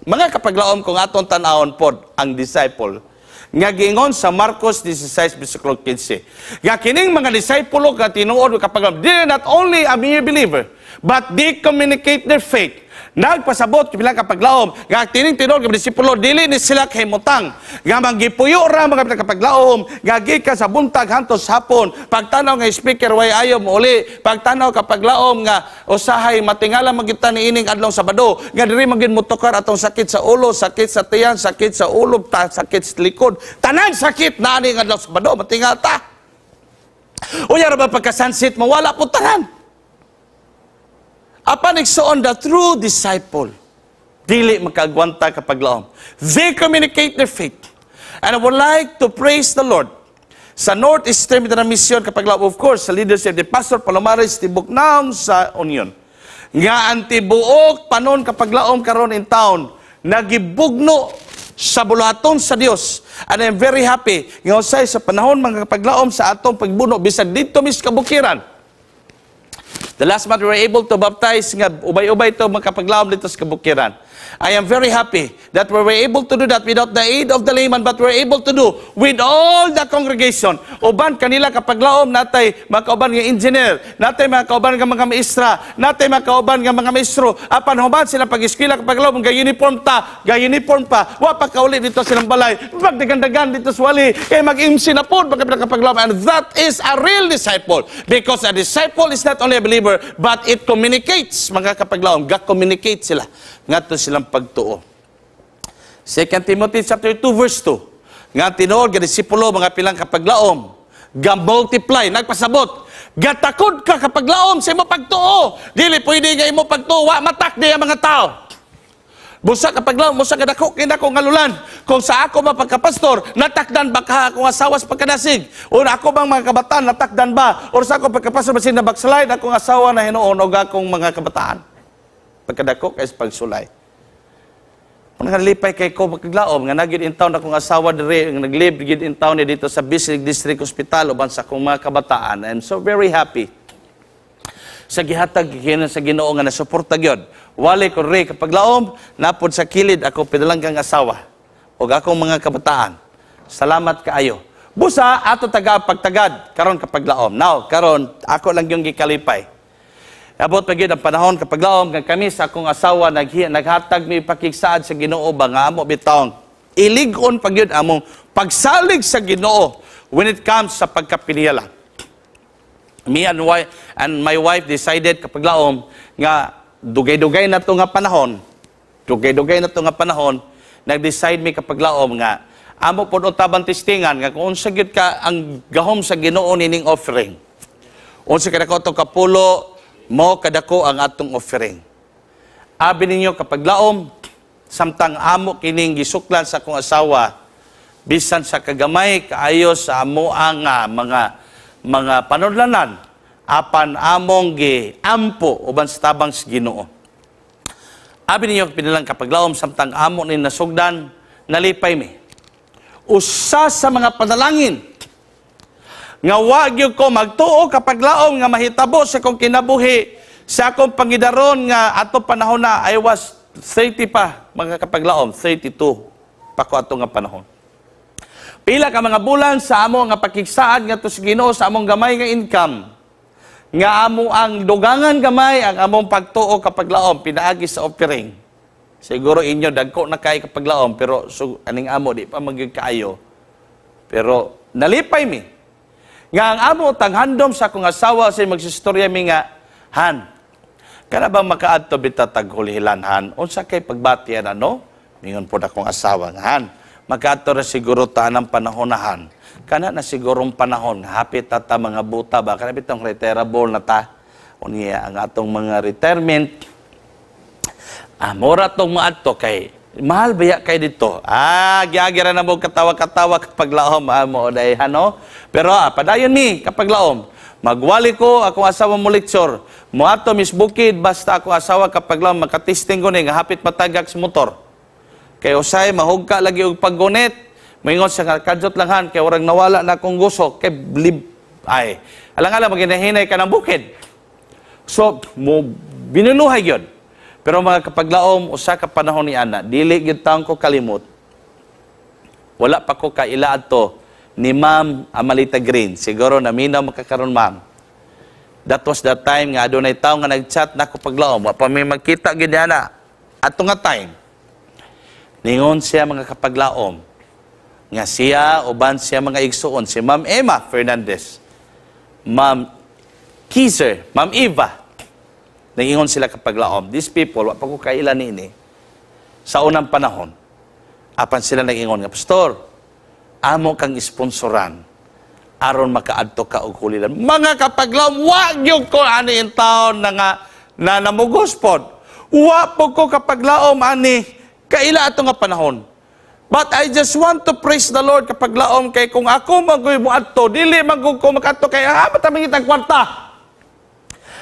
Mga kapaglaom, kung atong tan-awon pod ang disciple nga giingon sa Marcos 16 versikulo 15. Nga kining mga disipulo nga tinuod, kapag they not only a mere believer, but they communicate their faith. Nagpasabot bilang kapaglaom nga tining tinuod nga disipulo dili ni sila kahimutang nga manggipuyo ra, mga kapaglaom, nga gikan sa buntag hantos hapon. Pagtanaw nga speaker way ayo mo uli, pagtanaw, kapaglaom, nga usahay matingala man kita niining adlaw Sabado nga diri man gid motokar atong sakit sa ulo, sakit sa tiyan, sakit sa ulo, sakit sa likod, tanan sakit na ani adlaw Sabado, matingal ta. Unya ra ba pagka sunset mawala po tanan. Apan igsoon, the true disciple, dili makagwanta, kapaglaom. They communicate their faith. And I would like to praise the Lord. Sa Northeastern Mindanao Mission, kapaglaom, of course, sa leadership ni Pastor Palomares Tibuknaong sa Union. Nga ang tibuok panon, kapaglaom, karon in town, nagibugno sa buluhaton sa Dios. And I'm very happy nga usay sa panahon, mga kapaglaom, sa atong pagbuno bisag dito mis kabukiran. The last month we were able to baptize nga ubay-ubay ito, mga kapaglaom, dito sa kabukiran. I am very happy that we were able to do that without the aid of the layman, but we were able to do with all the congregation. Uban kanila, kapaglaom, natay mga kauban nga engineer, natay mga kauban nga mga maestra, natay mga kauban nga mga maestro. Apan human sila pag-eskwela, kapaglaom, ga uniform ta, ga uniform pa, wa pa kauli dito silang balay, magdagandagan dito sa wali, kay mag-MC na po, mga kapaglaom. And that is a real disciple. Because a disciple is not only a believer, but it communicates, mga kapaglaom, ga-communicate sila ngadto silang pagtuo. 2 Timothy chapter 2 verse 2. Nga tinuod ga disipulo, mga pilang kapaglaom, ga multiply, nagpasabot. Gatakod ka, kapaglaom, sa imo pagtuo. Dili pwede nga imo pagtuo wa matak di ang mga tao. Busa kapaglaom, busa kadako kinako nga lulan. Kung sa ako ba pagkapastor, natakdan ba ka akong asawa sa pagkadasig? O ako bang mga kabataan, natakdan ba? O sa ako pagkapastor, basin na backslide akong asawa na hinuon o akong mga kabataan? Pagkadako kay sa pagsulay. Nalipay kay ko paglaom nga nagyud in town akong asawa diri, nga nag-live gid in town ni dito sa Bislig District Hospital uban sa akong mga kabataan. I'm so very happy sa gihatag gikan sa Ginoo nga nasuporta gyud. Wali ko ri kapag laom napod sa kilid ako pinalanggang asawa ug akong mga kabataan. Salamat kaayo. Busa ato taga pagtagad karon kapag laom. Now karon ako lang yung gikalipay. Abot pa gyud ang panahon kapag laom nga kami sa akong asawa naghatag mi pakigsaad sa Ginoo ba nga amo bitawng ilig-on pa gyud among pagsalig sa Ginoo when it comes sa pagkapiniyala. Me and my wife decided kapag laom nga dugay-dugay na to nga panahon, dugay-dugay na to nga panahon, nag-decide mi kapag laom nga amo pod utabang testingan nga kung unsa gyud ka ang gahom sa Ginoo nining offering. Unsa kadako atong kapulo, mo kadako ang atong offering. Abi ninyo kapag laom, samtang amo kining gisuklan sa akong asawa, bisan sa kagamay kaayo sa amo ang mga panudlanan, apan among gi ampo uban sa tabang sa Ginoo. Abi ninyo pinilang kapaglaom, samtang amo ni nasugdan, nalipay mi. Usa sa mga panalangin nga wa gyud ko magtuo kapaglaom nga mahitabo sa akong kinabuhi sa akong pangidaron nga ato panahon na I was 30 pa, mga kapaglaom, 32 pa ko ato nga panahon. Pila ka mga bulan sa amo nga pakigsaad nga sa Ginoo sa among gamay nga income nga amo ang dugangan gamay ang among pagtuo kapaglaom pinaagi sa offering. Siguro inyo dagko na kay kapaglaom, pero so, aning amo di pa magyud kaayo. Pero nalipay mi nga ang amo tanghandom sa akong asawa sa magsistorya mi nga, "Han, kana ba makaadto bita tag Holy Land, han? Unsa kay pagbati ana, no?" Mingon pod akong asawa nga, "Han, makaadto ra siguro ta ng panahonahan. Kana na sigurong panahon, hapit ta ta mga buta ba, kana bitong retirable na ta. Unya ang atong mga retirement, mura tong maadto kay mahal baya kay dito." Giagi ra na mo katawa-katawa kapag laom amo day hano. Pero padayon mi kapag laom. Magwali ko akong asawa mo lecture. Moadto mis bukid basta akong asawa kapag laom makatesting ko ni nga hapit matagak sa motor. Kay usay mahugka lagi og paggunit. Moingon siya nga, "Kadyot lang, han, kay orang nawala na akong gusok kay lib ay alang-alang maginahinay ka ng bukid." So mo binuluhay gyud. Pero mga kapaglaom, usa ka panahon ni ana, dili gyud taon ko kalimot. Wala pa ko kaila adto ni Ma'am Amalita Green. Siguro naminaw makakaron, ma'am. That was the time nga adunay tawo nga nag-chat nako paglaom. Wa pa mi magkita gyud ni ana. Ato nga time. Ningon siya, mga kapaglaom, nga siya uban siya mga igsuon si Ma'am Emma Fernandez, Ma'am Kizer, Ma'am Eva. Nangingon sila kapaglaom. These people, wa pa ko kaila niini sa unang panahon. Apan sila nag-ingon nga, "Pastor, amo kang sponsoran aron makaadto ka og Holy Land." Mga kapaglaom, wa gyud ko ani in taon na nga na namugos pod. Wa po ko kapaglaom ani kaila ato nga panahon. But I just want to praise the Lord kapaglaom kay kung ako magoy mo adto, dili man gud ko makadto kay bata mangitag kwarta.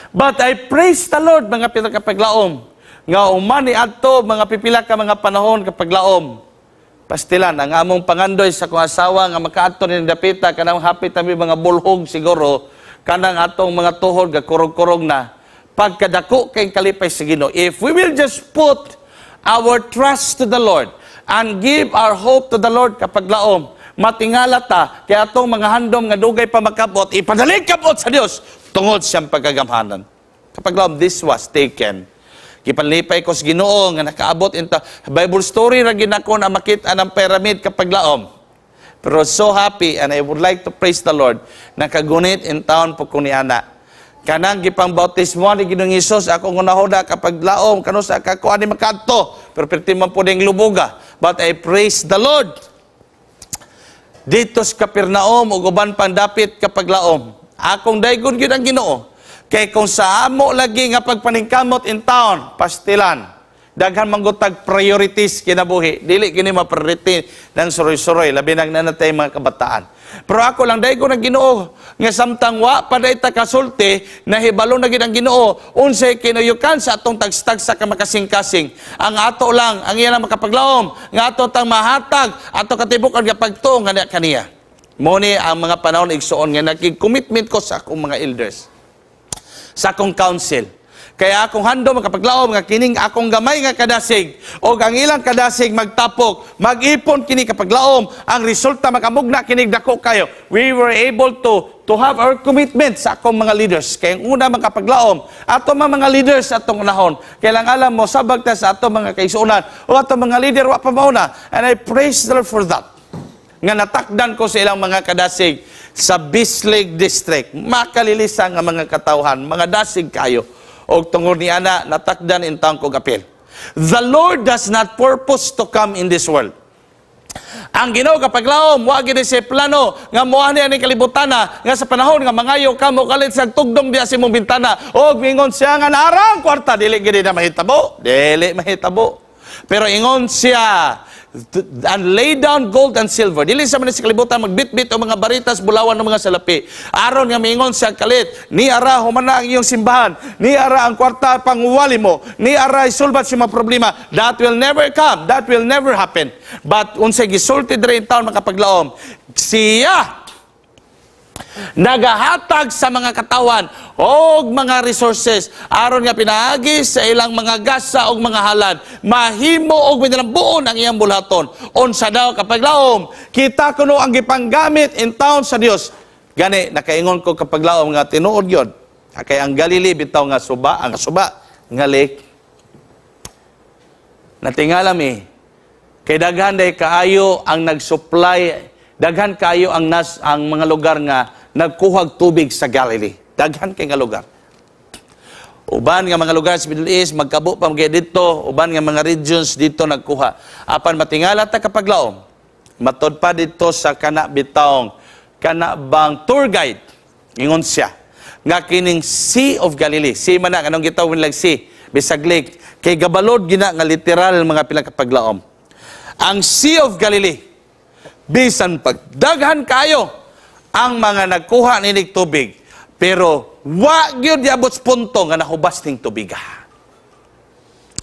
But I praise the Lord, mga pinakapaglaom, nga umani adto mga pipila ka mga panahon kapaglaom. Pastilan ang among pangandoy sa akong asawa nga makaadto ni dapita kanang hapit kami mga bulhog siguro kanang atong mga tuhod gakurog-kurog na pagkadako kay kalipay sa Ginoo. If we will just put our trust to the Lord and give our hope to the Lord kapaglaom, matingala ta kay atong mga handom nga dugay pa makabot, ipadali kabot sa Dios tungod siyang pagkagamhanan. Kapaglaom, this was taken. Gipanlipay ko sa Ginoo nga nakaabot into Bible story ra gid nako na makita ng pyramid kapaglaom. Pero so happy and I would like to praise the Lord, nakagunit in town po ko ni ana. Kanang gipang bautismo ni Ginoong Hesus ako ngunahoda kapag laom kano sa kako ani makadto pero perti man po ning lubuga. But I praise the Lord. Dito sa Capernaum ug uban pang dapit kapag laom. Akong daygon gyud ang Ginoo. Kay kung sa amo lagi nga pagpaningkamot in town, pastilan. Daghan man gutag priorities kinabuhi. Dili kini ma-priority ng suroy-suroy, labi nang nanatay mga kabataan. Pero ako lang dai ko ng Ginoo nga samtang wa pa day ta kasulti, nahibalo na gid ang Ginoo unsay kinuyukan sa atong tagstag sa ka makasing-kasing. Ang ato lang, ang iya lang, makapaglaom, nga ato tang mahatag ato katibukan nga pagtuo nga kaniya. Mo ni ang mga panahon, igsuon, nga nakig-commitment ko sa akong mga elders, sa akong council. Kaya akong handom, makapaglaom, nga kining akong gamay nga kadasig o ang ilang kadasig magtapok, mag-ipon kini, kapaglaom, ang resulta makamugna kinig dako kayo. We were able to have our commitment sa akong mga leaders. Kaya ang una, makapaglaom, ato mga leaders atong unahon. Kailang alam mo, sabag ta sa ato mga kaigsuonan o ato mga leader wa pa mauna. And I praise the Lord for that. Nga natakdan ko sa ilang mga kadasig sa Bislig District. Makalilisa nga mga katawhan, mga dasig kayo. Og tungod ni ana, natakdan in taong kog apil. The Lord does not purpose to come in this world. Ang Ginoo, kapaglaom, wa gid siya plano nga moani ani kalibutana nga sa panahon nga mangayo ka mo kalit sa tugdong diya sa imong bintana og mingon siya nga narang kwarta, dili gid na mahitabo, dili mahitabo. Pero ingon siya, "And lay down gold and silver." Dili sa man sa kalibutan magbitbit o mga baritas, bulawan ng mga salapi. Aron nga mingon siya kalit, ni ara humana ang iyong simbahan, ni ara ang kwarta pangwali mo, ni ara isulbat sa mga problema. That will never come. That will never happen. But unsay gisulti diri in taon, makapaglaom, siya nagahatag sa mga katawan og mga resources aron nga pinaagi sa ilang mga gasa og mga halad mahimo og buon ang iyang bulhaton. Unsa daw, kapaglaom? Kita kuno ang gipanggamit in town sa Dios. Gani nakaingon ko, kapaglaom, nga tinuod gyud kay ang Galilee bitaw nga suba, ang suba nga lake. Natingala mi kay daghan day kaayo ang nag-supply, daghan kaayo ang mga lugar nga nagkuhag tubig sa Galilee. Daghan kay nga lugar. Uban nga mga lugar sa Middle East, magkabo pa mga dito, uban nga mga regions dito nagkuha. Apan matingala ta, kapaglaom, matod pa dito sa kana bitawng kana bang tour guide, ingon siya nga kining Sea of Galilee, sea man na, anong gitawag nilang sea, bisag lake, kay gabalod gina nga literal mga pinakapaglaom. Ang Sea of Galilee, bisan pagdaghan kayo ang mga nagkuha ninig tubig, pero wa gyud yabot sa punto nga nahubas ning tubiga.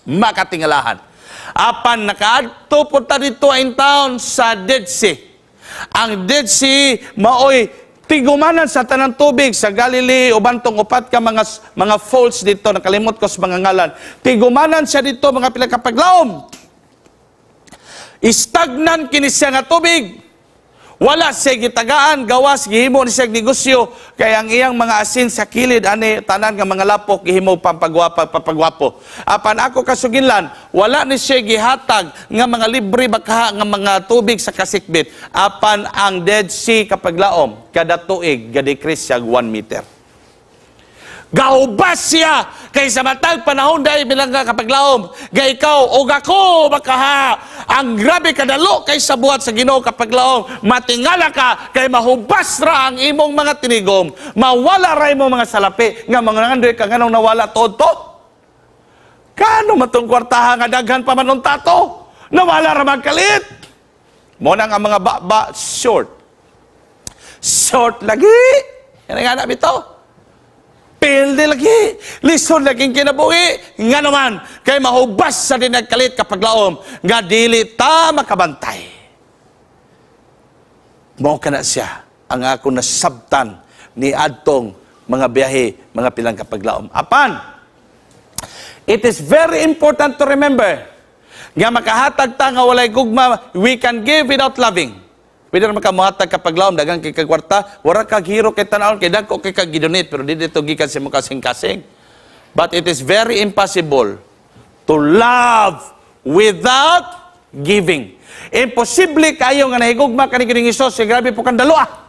Makatingalahan. Apan nakaadto punta dito in town sa Dead Sea. Ang Dead Sea maoy tigumanan sa tanang tubig sa Galilee uban tong upat ka mga falls dito, nakalimot ko sa mga ngalan. Tigumanan siya dito, mga pinakapaglaom. Stagnan kini siya nga tubig. Wala siya gitagaan, gawas gihimo ni siya negosyo kay ang iyang mga asin sa kilid ani tanan nga mga lapok gihimo pampagwapa, papagwapo. Apan ako kasuginlan, wala ni siya gihatag nga mga libre bakaha nga mga tubig sa kasikbit. Apan ang Dead Sea, kapaglaom, kada tuig ga-decrease siya 1 meter. Gaubas siya kay sa matag panahon dahil bilang ka, kapaglaom, ga ikaw o ako makaha ang grabe kadalo kay sa buhat sa Ginoo, kapaglaom. Matingala ka kay mahubas ra ang imong mga tinigom, mawala ra imong mga salapi nga mga nangandoy ka nganong nawala tuod to. Kano matong kwartaha nga daghan pa man unta to, nawala ra magkalit. Mo na nga mga baba short short lagi. Yan nga na bitaw. Pildi lagi. Lisod lagi kinabuhi. Nga naman, kay mahubas sa dinagkalit, kapaglaom, nga dili ta makabantay. Mao kana siya ang ako nasabtan ni adtong mga biyahe, mga pilang kapaglaom. Apan, it is very important to remember nga makahatag ta nga walay gugma, we can give without loving. Pwede naman ka muhatag, kapaglaom, daghang kay kagkwarta, wala kag hero kay tanawon, kay dagko kay kag gidonate, pero di dito gikan sa imong kasing-kasing. But it is very impossible to love without giving. Imposible kayo nga nahigugma kani kining Hesus, eh, grabe po kang dalo ah.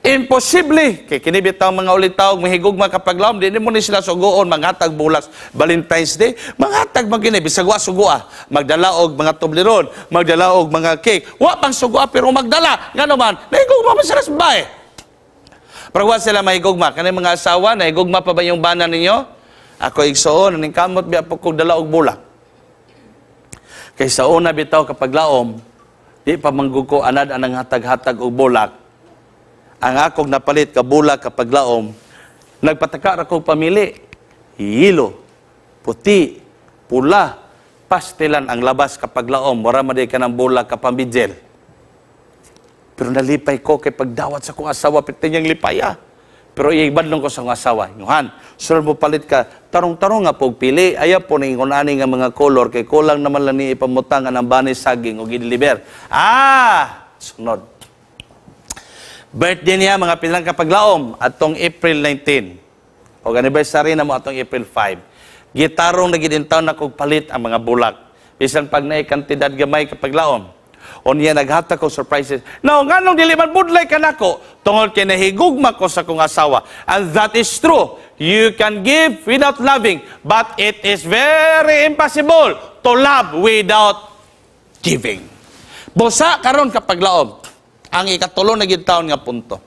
Imposible. Kay kini bitaw mga ulitaw mahigugma, kapaglaom, di mo ni sila sugoon manghatag bulas Valentine's Day, manghatag man kini bisag wa sugoa, magdala og mga Toblerone, magdala og mga cake. Wa pang sugoa pero magdala. Ngano man, nahigugma man sila sa babae. Pero wa sila mahigugma. Kani mga asawa, nahigugma pa ba yung bana ninyo? Ako igsuon, ning kamot biya po kog dala og bulak. Kay sa una bitaw, kapaglaom, di pa man gud ko anad anang hatag-hatag og bulak. Ang akong napalit ka bulak, kapaglaom, nagpataka ra kog pamili. Yelo, puti, pula, pastilan ang labas, kapaglaom, mura man di ka ng bulak kapambidjel. Pero nalipay ko kay pagdawat sa kong asawa, piti niyang lipaya. Pero iibadlong ko sa akong asawa. Yohan, sunod mo palit ka, tarong-tarong nga po pili, ayaw po na ingon ani nga mga color, kay kulang naman lang ni ipamutangan ang banis saging o gideliver. Ah! Sunod. Birthday niya, mga pinalang kapaglaom, atong April 19. O anniversary na mo atong April 5. Gitarong na gid na kog palit ang mga bulak. Bisan pag naay kantidad gamay, kapaglaom. O niya naghatag ko surprises. Now, nganong dili man budlay kanako? Tungod kay nahigugma ko sa kong asawa. And that is true. You can give without loving, but it is very impossible to love without giving. Busa karon, kapaglaom, ang ikatulo na gid taon nga punto.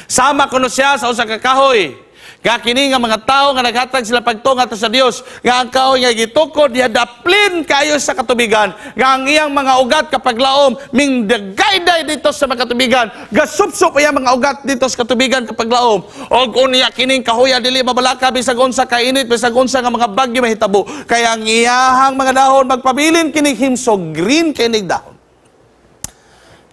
Sama kuno siya sa usa ka kahoy. Nga kini nga mga tao nga naghatag sila pagtuo ngadto sa Dios, nga ang kahoy nga gitukod diha daplin kayo sa katubigan, nga ang iyang mga ugat, kapaglaom, ming dagayday dito sa mga katubigan, gasupsup iyang mga ugat dito sa katubigan, kapaglaom. Og unya kining kahoya dili mabalaka bisag unsa kainit, bisag unsa nga mga bagyo mahitabo, kay ang iyahang mga dahon magpabilin kining himsog, green kining dahon.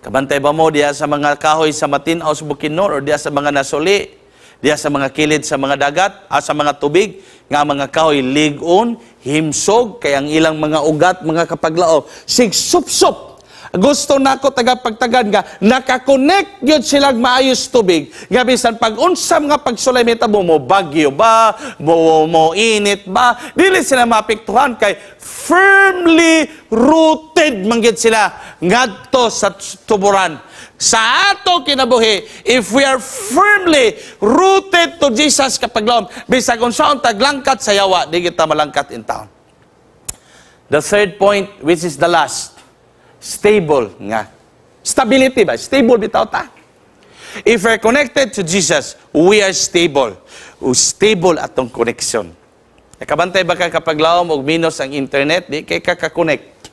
Kabantay ba mo diya sa mga kahoy sa Matin-aw sa Bukidnon or diya sa mga nasuli, diya sa mga kilid sa mga dagat, sa mga tubig, nga mga kahoy lig-on, himsog, kay ang ilang mga ugat, mga kapaglaom, sig sup-sup. Gusto nako taga pagtagan nga nakakonect gyud silang maayos tubig. Nga bisan pag unsa mga pagsulay mitabo mo, bagyo ba, mo init ba, dili sila maapektuhan kay firmly rooted man gyud sila ngadto sa tuburan. Sa ato kinabuhi, if we are firmly rooted to Jesus, kapaglaom, bisag unsaon taglangkat sa yawa, di kita malangkat in town. The third point, which is the last, stable nga. Stability ba? Stable bitaw ta. If we're connected to Jesus, we are stable. O stable atong connection. Nakabantay ba ka, kapaglaom, og minus ang internet, di kay ka ka-connect?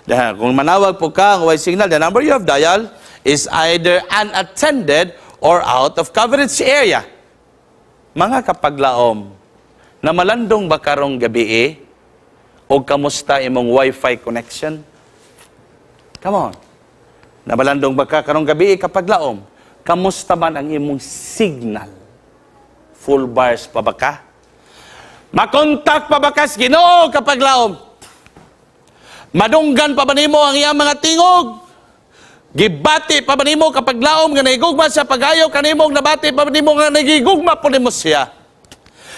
Dahil kung manawag po ka, ang way signal, the number you have dialed is either unattended or out of coverage area. Mga kapaglaom, na malandong ba karong gabi eh? O kamusta imong wifi connection? Come on. Namalandong ba ka karong gabi, kapaglaom? Kamusta man ang imong signal? Full bars pa ba ka? Makontak pa ba ka sa Ginoo, kapaglaom? Madunggan pa ba nimo ang iyang mga tingog? Gibati pa ba nimo, kapaglaom, nga nahigugma siya pagayo kanimo? Nabati pa ba nimo nga nagigugma po nimo siya?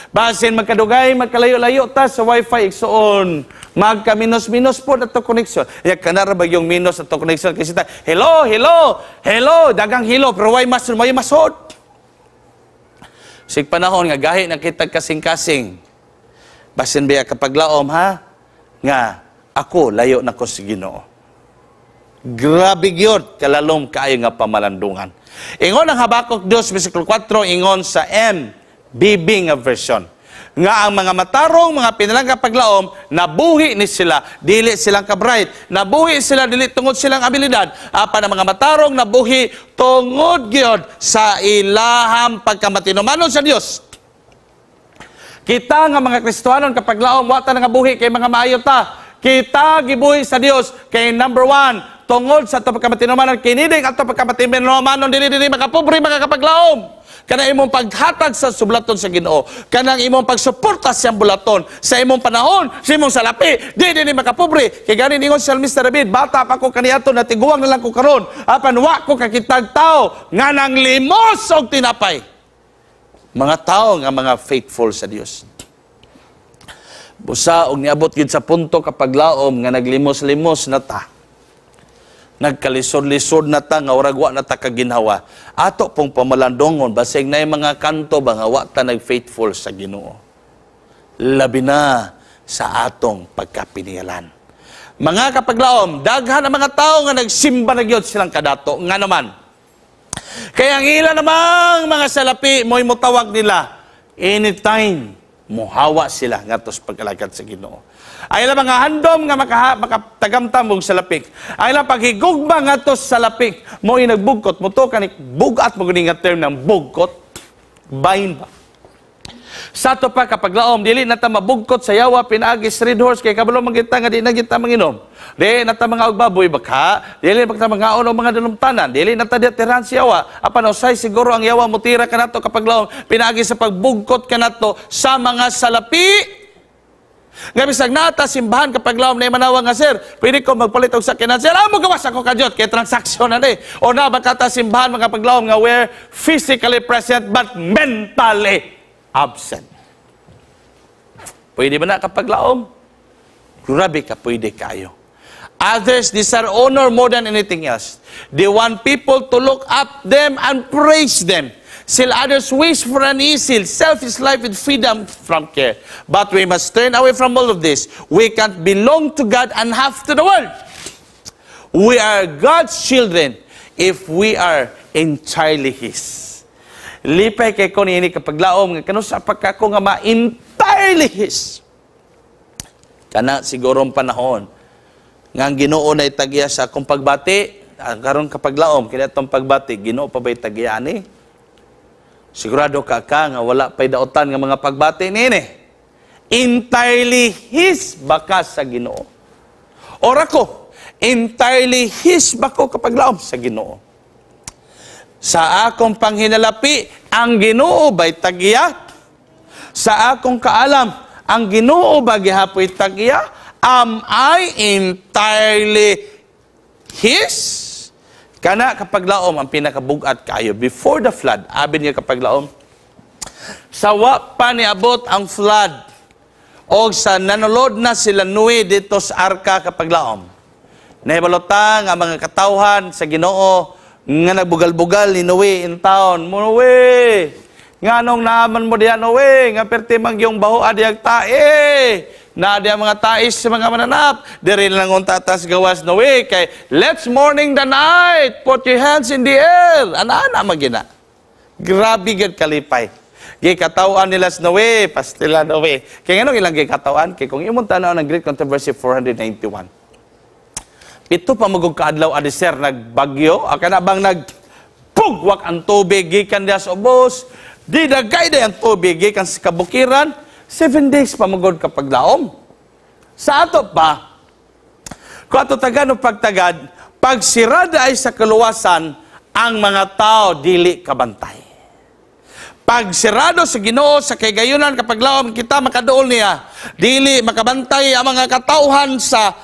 Basin magkadugay, magkalayo-layo ta sa wifi, igsuon. Magka-minus-minus po na to connection. Ya kanara ba yung minus na to connection kasi ta, "Hello, hello, hello," dagang hello pero way masod. Sig panahon nga gahi na kitag kasing-kasing. Basin biya, kapaglaom, ha, nga ako layo na ko sa Ginoo. Grabe gyud kalalom kaayo nga pamalandungan. Ingon ang Habakuk 2 versikulo 4, ingon sa MBB nga version nga ang mga matarong, mga pinalang kapaglaom, nabuhi ni sila, dili silang kabright. Nabuhi sila dili tungod silang abilidad, apan ang mga matarong nabuhi tungod gyud sa ilahang pagkamatinumanon sa Dios. Kita nga mga Kristohanon, kapaglaom, wa ta nga buhi kay mga maayo ta. Kita gibuhi sa Dios kay number one, tungod sa ato pagkamatinumanon. Kinidig ato pagkamatinumanon, dili dili makapobre, mga kapaglaom. Kanang imong paghatag sa sublaton sa Ginoo, kanang imong pagsuporta sa iyang bulaton, sa imong panahon, sa imong salapi, di dili makapobre. Kay ganin ingon si Mr. David, "Bata pa ko kaniadto, natiguang na lang ko karon, apan wa ko kakitag tao nga nang limos og tinapay." Mga tao nga mga faithful sa Dios. Busa og niabot gid sa punto, kapaglaom, nga naglimos-limos na ta, nagkalisod-lisod na ta, nga urag wa na ta kaginhawa. Ato pong pamalandongon, basig na mga kanto ba nga wa ta nag-faithful sa Ginoo. Labi na sa atong pagkapinialan. Mga kapaglaom, daghan ang mga tao nga nagsimba na gyud silang kadato. Nga naman, kaya ang ila namang mga salapi, mo'y mutawag nila anytime. Muhawa sila ngadto sa pag-alagad sa Ginoo. Ang ilang mga handom nga makatagamtam og salapik. Ang ilang paghigugma ngadto sa salapik mo nagbugkot mo to kani bugat mo gani nga term ng bugkot. Bind ba? Sa ato pa, kapaglaom, dili na ta mabugkot sa yawa pinaagi sa Red Horse kay kabalo man kita nga di na kita manginom. Dili na ta mga og baboy baka, dili na ta mangaon og mga dalumtanan, dili na ta tirahan sa yawa. Apan usay siguro ang yawa mutira kanato, kapaglaom, pinaagi sa pagbugkot kanato sa mga salapi. Nga bisag nata simbahan, kapaglaom, na manawa nga, "Sir, pwede ko magpalit og sakyanan, sir?" "Ah, mo gawas ako kadyot kay transaction na ni." O na baka simbahan, mga kapaglaom, nga we're physically present but mentally absent. Pwede ba na, kapaglaom? Grabe ka, pwede kayo. Others desire honor more than anything else. They want people to look up them and praise them. Still others wish for an easy, selfish life with freedom from care. But we must turn away from all of this. We can't belong to God and half to the world. We are God's children if we are entirely His. Lipay kay ko niini, kapaglaom, nga kanusa pa ka ko nga ma-entirely His. Kana siguro ang panahon nga ang Ginoo na itagya sa akong pagbati, ang karon, kapaglaom, kaya itong pagbati, Ginoo pa ba'y tagya ni? Sigurado ka ka nga wala pa'y daotan nga mga pagbati niini. Entirely His ba ka sa Ginoo? Or ako, entirely His ba ko, kapaglaom, sa Ginoo? Sa akong panghinalapi, ang Ginoo ba'y tagya? Sa akong kaalam, ang Ginoo ba gihapoy tagya? Am I entirely His? Kana, kapaglaom, ang pinakabugat kayo. Before the flood, abi niya, kapaglaom, sa wa pa niabot ang flood, o sa nanulod na sila Noe dito sa arka, kapaglaom. Nahibalo ta nga mga katawhan sa Ginoo nga nagbugal-bugal ni Noe in town. "Mo Noe, nganong naaman mo diya, Noe, nga perti man yung baho diyag tae. Na diya mga tais sa mga mananap. Diri lang unta tas gawas, Noe, kay let's mourning the night. Put your hands in the air." Ana-ana magina. Grabe gid kalipay. Gikatawan nila sa Noe, pastila Noe. Kaya nganong ilang gikatawan? Kay kung imong tanaw ng Great Controversy 491, 7 pa magug kaadlaw adi, sir, nagbagyo, kana bang nagbugwak ang tubig gikan diya sa ubos, di dagay day ang tubig gikan sa kabukiran, 7 days pa magod kapaglaom. Sa ato pa, kung ato tagan o pagtagad, pag sirada ay sa kaluwasan, ang mga tao dili kabantay. Pag sirado sa Ginoo sa kagayunan, kapaglaom, kita makaduol niya, dili makabantay ang mga katauhan sa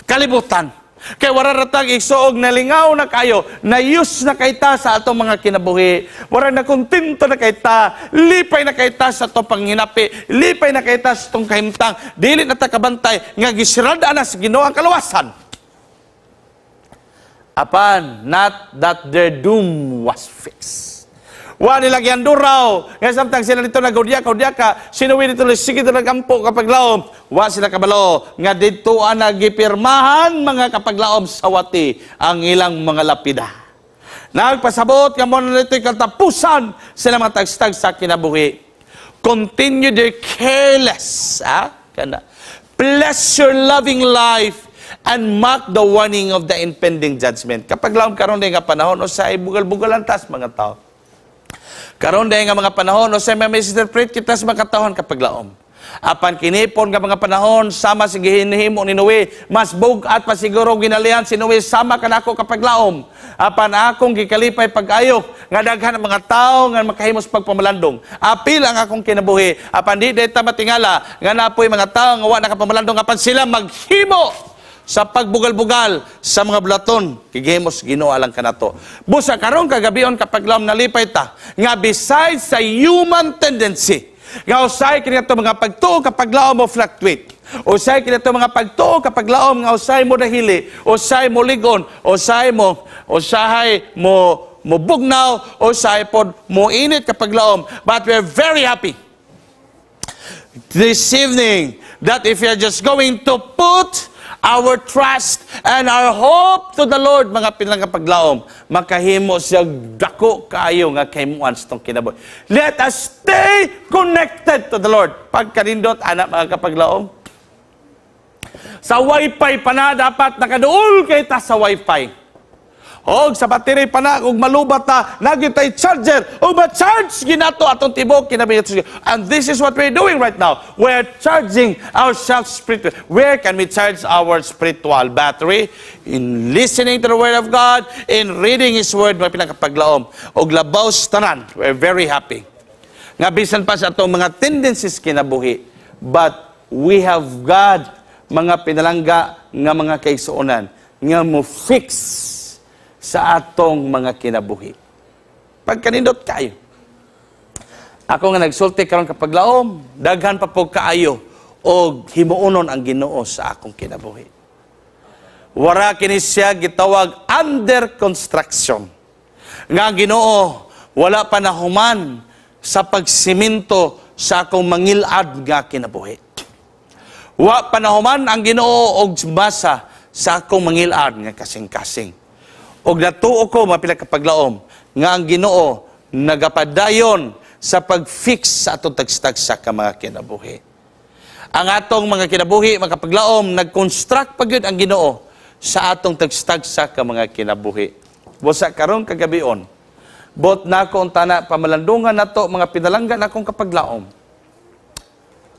kalibutan. Kay wala ratag igsuog nalingaw na kayo, nayus na kayta sa atong mga kinabuhi. Wala na kontento na kayta, lipay na kayta sa atong panghinapi, lipay na kayta sa atong kahimtang. Dili na ta kabantay nga gisirada na sa Ginoo ang kaluwasan. Apan, not that their doom was fixed. Wa nila giyanduraw. Nga samtang sila dito nagudya ka, ka, sinuwi dito sige dito nagampo, kapaglaom. Wa sila kabalo nga dito ang nagipirmahan, mga kapaglaom, sa wati ang ilang mga lapida. Nagpasabot nga mo na dito'y katapusan sila mga tagstag sa kinabuhi. Continue their careless, ah, kana, pleasure-loving life and mock the warning of the impending judgment. Kapaglaom, karon nga panahon, usay bugal-bugal ang tas mga tao. Karon dahil nga mga panahon, usay may misinterpret kita sa mga katawhan, kapaglaom. Apan kinipon nga mga panahon, sama si gihinihimo ni Noe, mas bug-at pa siguro ginalihan si Noe sama kanako, kapaglaom. Apan akong gikalipay pag-ayo nga daghan ang mga tao nga makahimos pagpamalandong. Apil ang akong kinabuhi, apan di ta matingala nga napoy mga tao nga wa nakapamalandong apan sila maghimo sa pagbugal-bugal sa mga bulaton gihimos Ginoo alang kanato. Busa karon kagabion, kapaglaom, nalipay ta nga besides sa human tendency nga usay kini ato mga pagtuo, kapaglaom, mo fluctuate. Usay kini ato mga pagtuo, kapaglaom, nga usay mo dahili, usay mo ligon, usay mo usahay mo mo bugnaw, usay pod mo init, kapaglaom. But we're very happy this evening that if you're just going to put our trust and our hope to the Lord, mga pinalangga paglaom, makahimo siya dako kaayo nga kahimuan sa atong kinabuhi. Let us stay connected to the Lord. Pagkanindot, anak, mga kapaglaom, sa wifi pa na, dapat nakaduol kay ta sa wifi. Og sa battery pa na, ug malubat ta, naa gyud tay charger, ug ma-charge ginato atong tibok kinabuhi. And this is what we're doing right now. We're charging ourselves spiritually. Where can we charge our spiritual battery? In listening to the Word of God, in reading His Word, mga pinakapaglaom. Og labaw sa tanan, we're very happy nga bisan pa sa atong mga tendencies kinabuhi, but we have God, mga pinalangga nga mga kaigsuonan, nga mo fix sa atong mga kinabuhi. Pagkanindot kayo. Ako nga nagsulti karon, kapaglaom, daghan pa po kaayo og himuonon ang Ginoo sa akong kinabuhi. Wara kini siya gitawag under construction. Nga ang Ginoo wala pa nahuman sa pagsiminto sa akong mangilad nga kinabuhi. Wa pa nahuman ang Ginoo og masa sa akong mangilad nga kasing-kasing. Og natuo ko, mapila kapaglaom, nga ang Ginoo nagapadayon sa pag-fix sa atong tagsa-tagsa ka mga kinabuhi. Ang atong mga kinabuhi, mga kapaglaom, nag-construct pa gyud ang Ginoo sa atong tagsa-tagsa ka mga kinabuhi. Busa karon kagabion, bot nako ang tana pamalandungan nato, mga pinalangga nakong kapaglaom.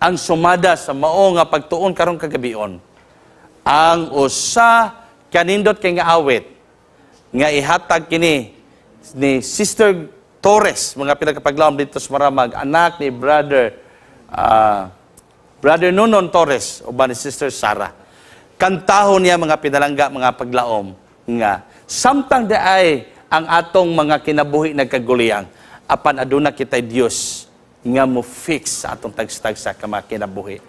Ang sumada sa mao nga pagtuon karon kagabion, ang usa kanindot kay nga awit nga ihatag kini ni Sister Torres, mga pinagkapaglaom, dito sa Maramag, anak ni Brother Nunon Torres uban ni Sister Sarah. Kantahon niya, mga pinalangga, mga paglaom, nga samtang diay ang atong mga kinabuhi nagkaguliyang, apan aduna kitay Dios nga mo fix sa atong tagsa-tagsa ka mga kinabuhi.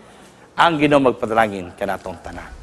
Ang Ginoo magpadalangin kanatong tanan.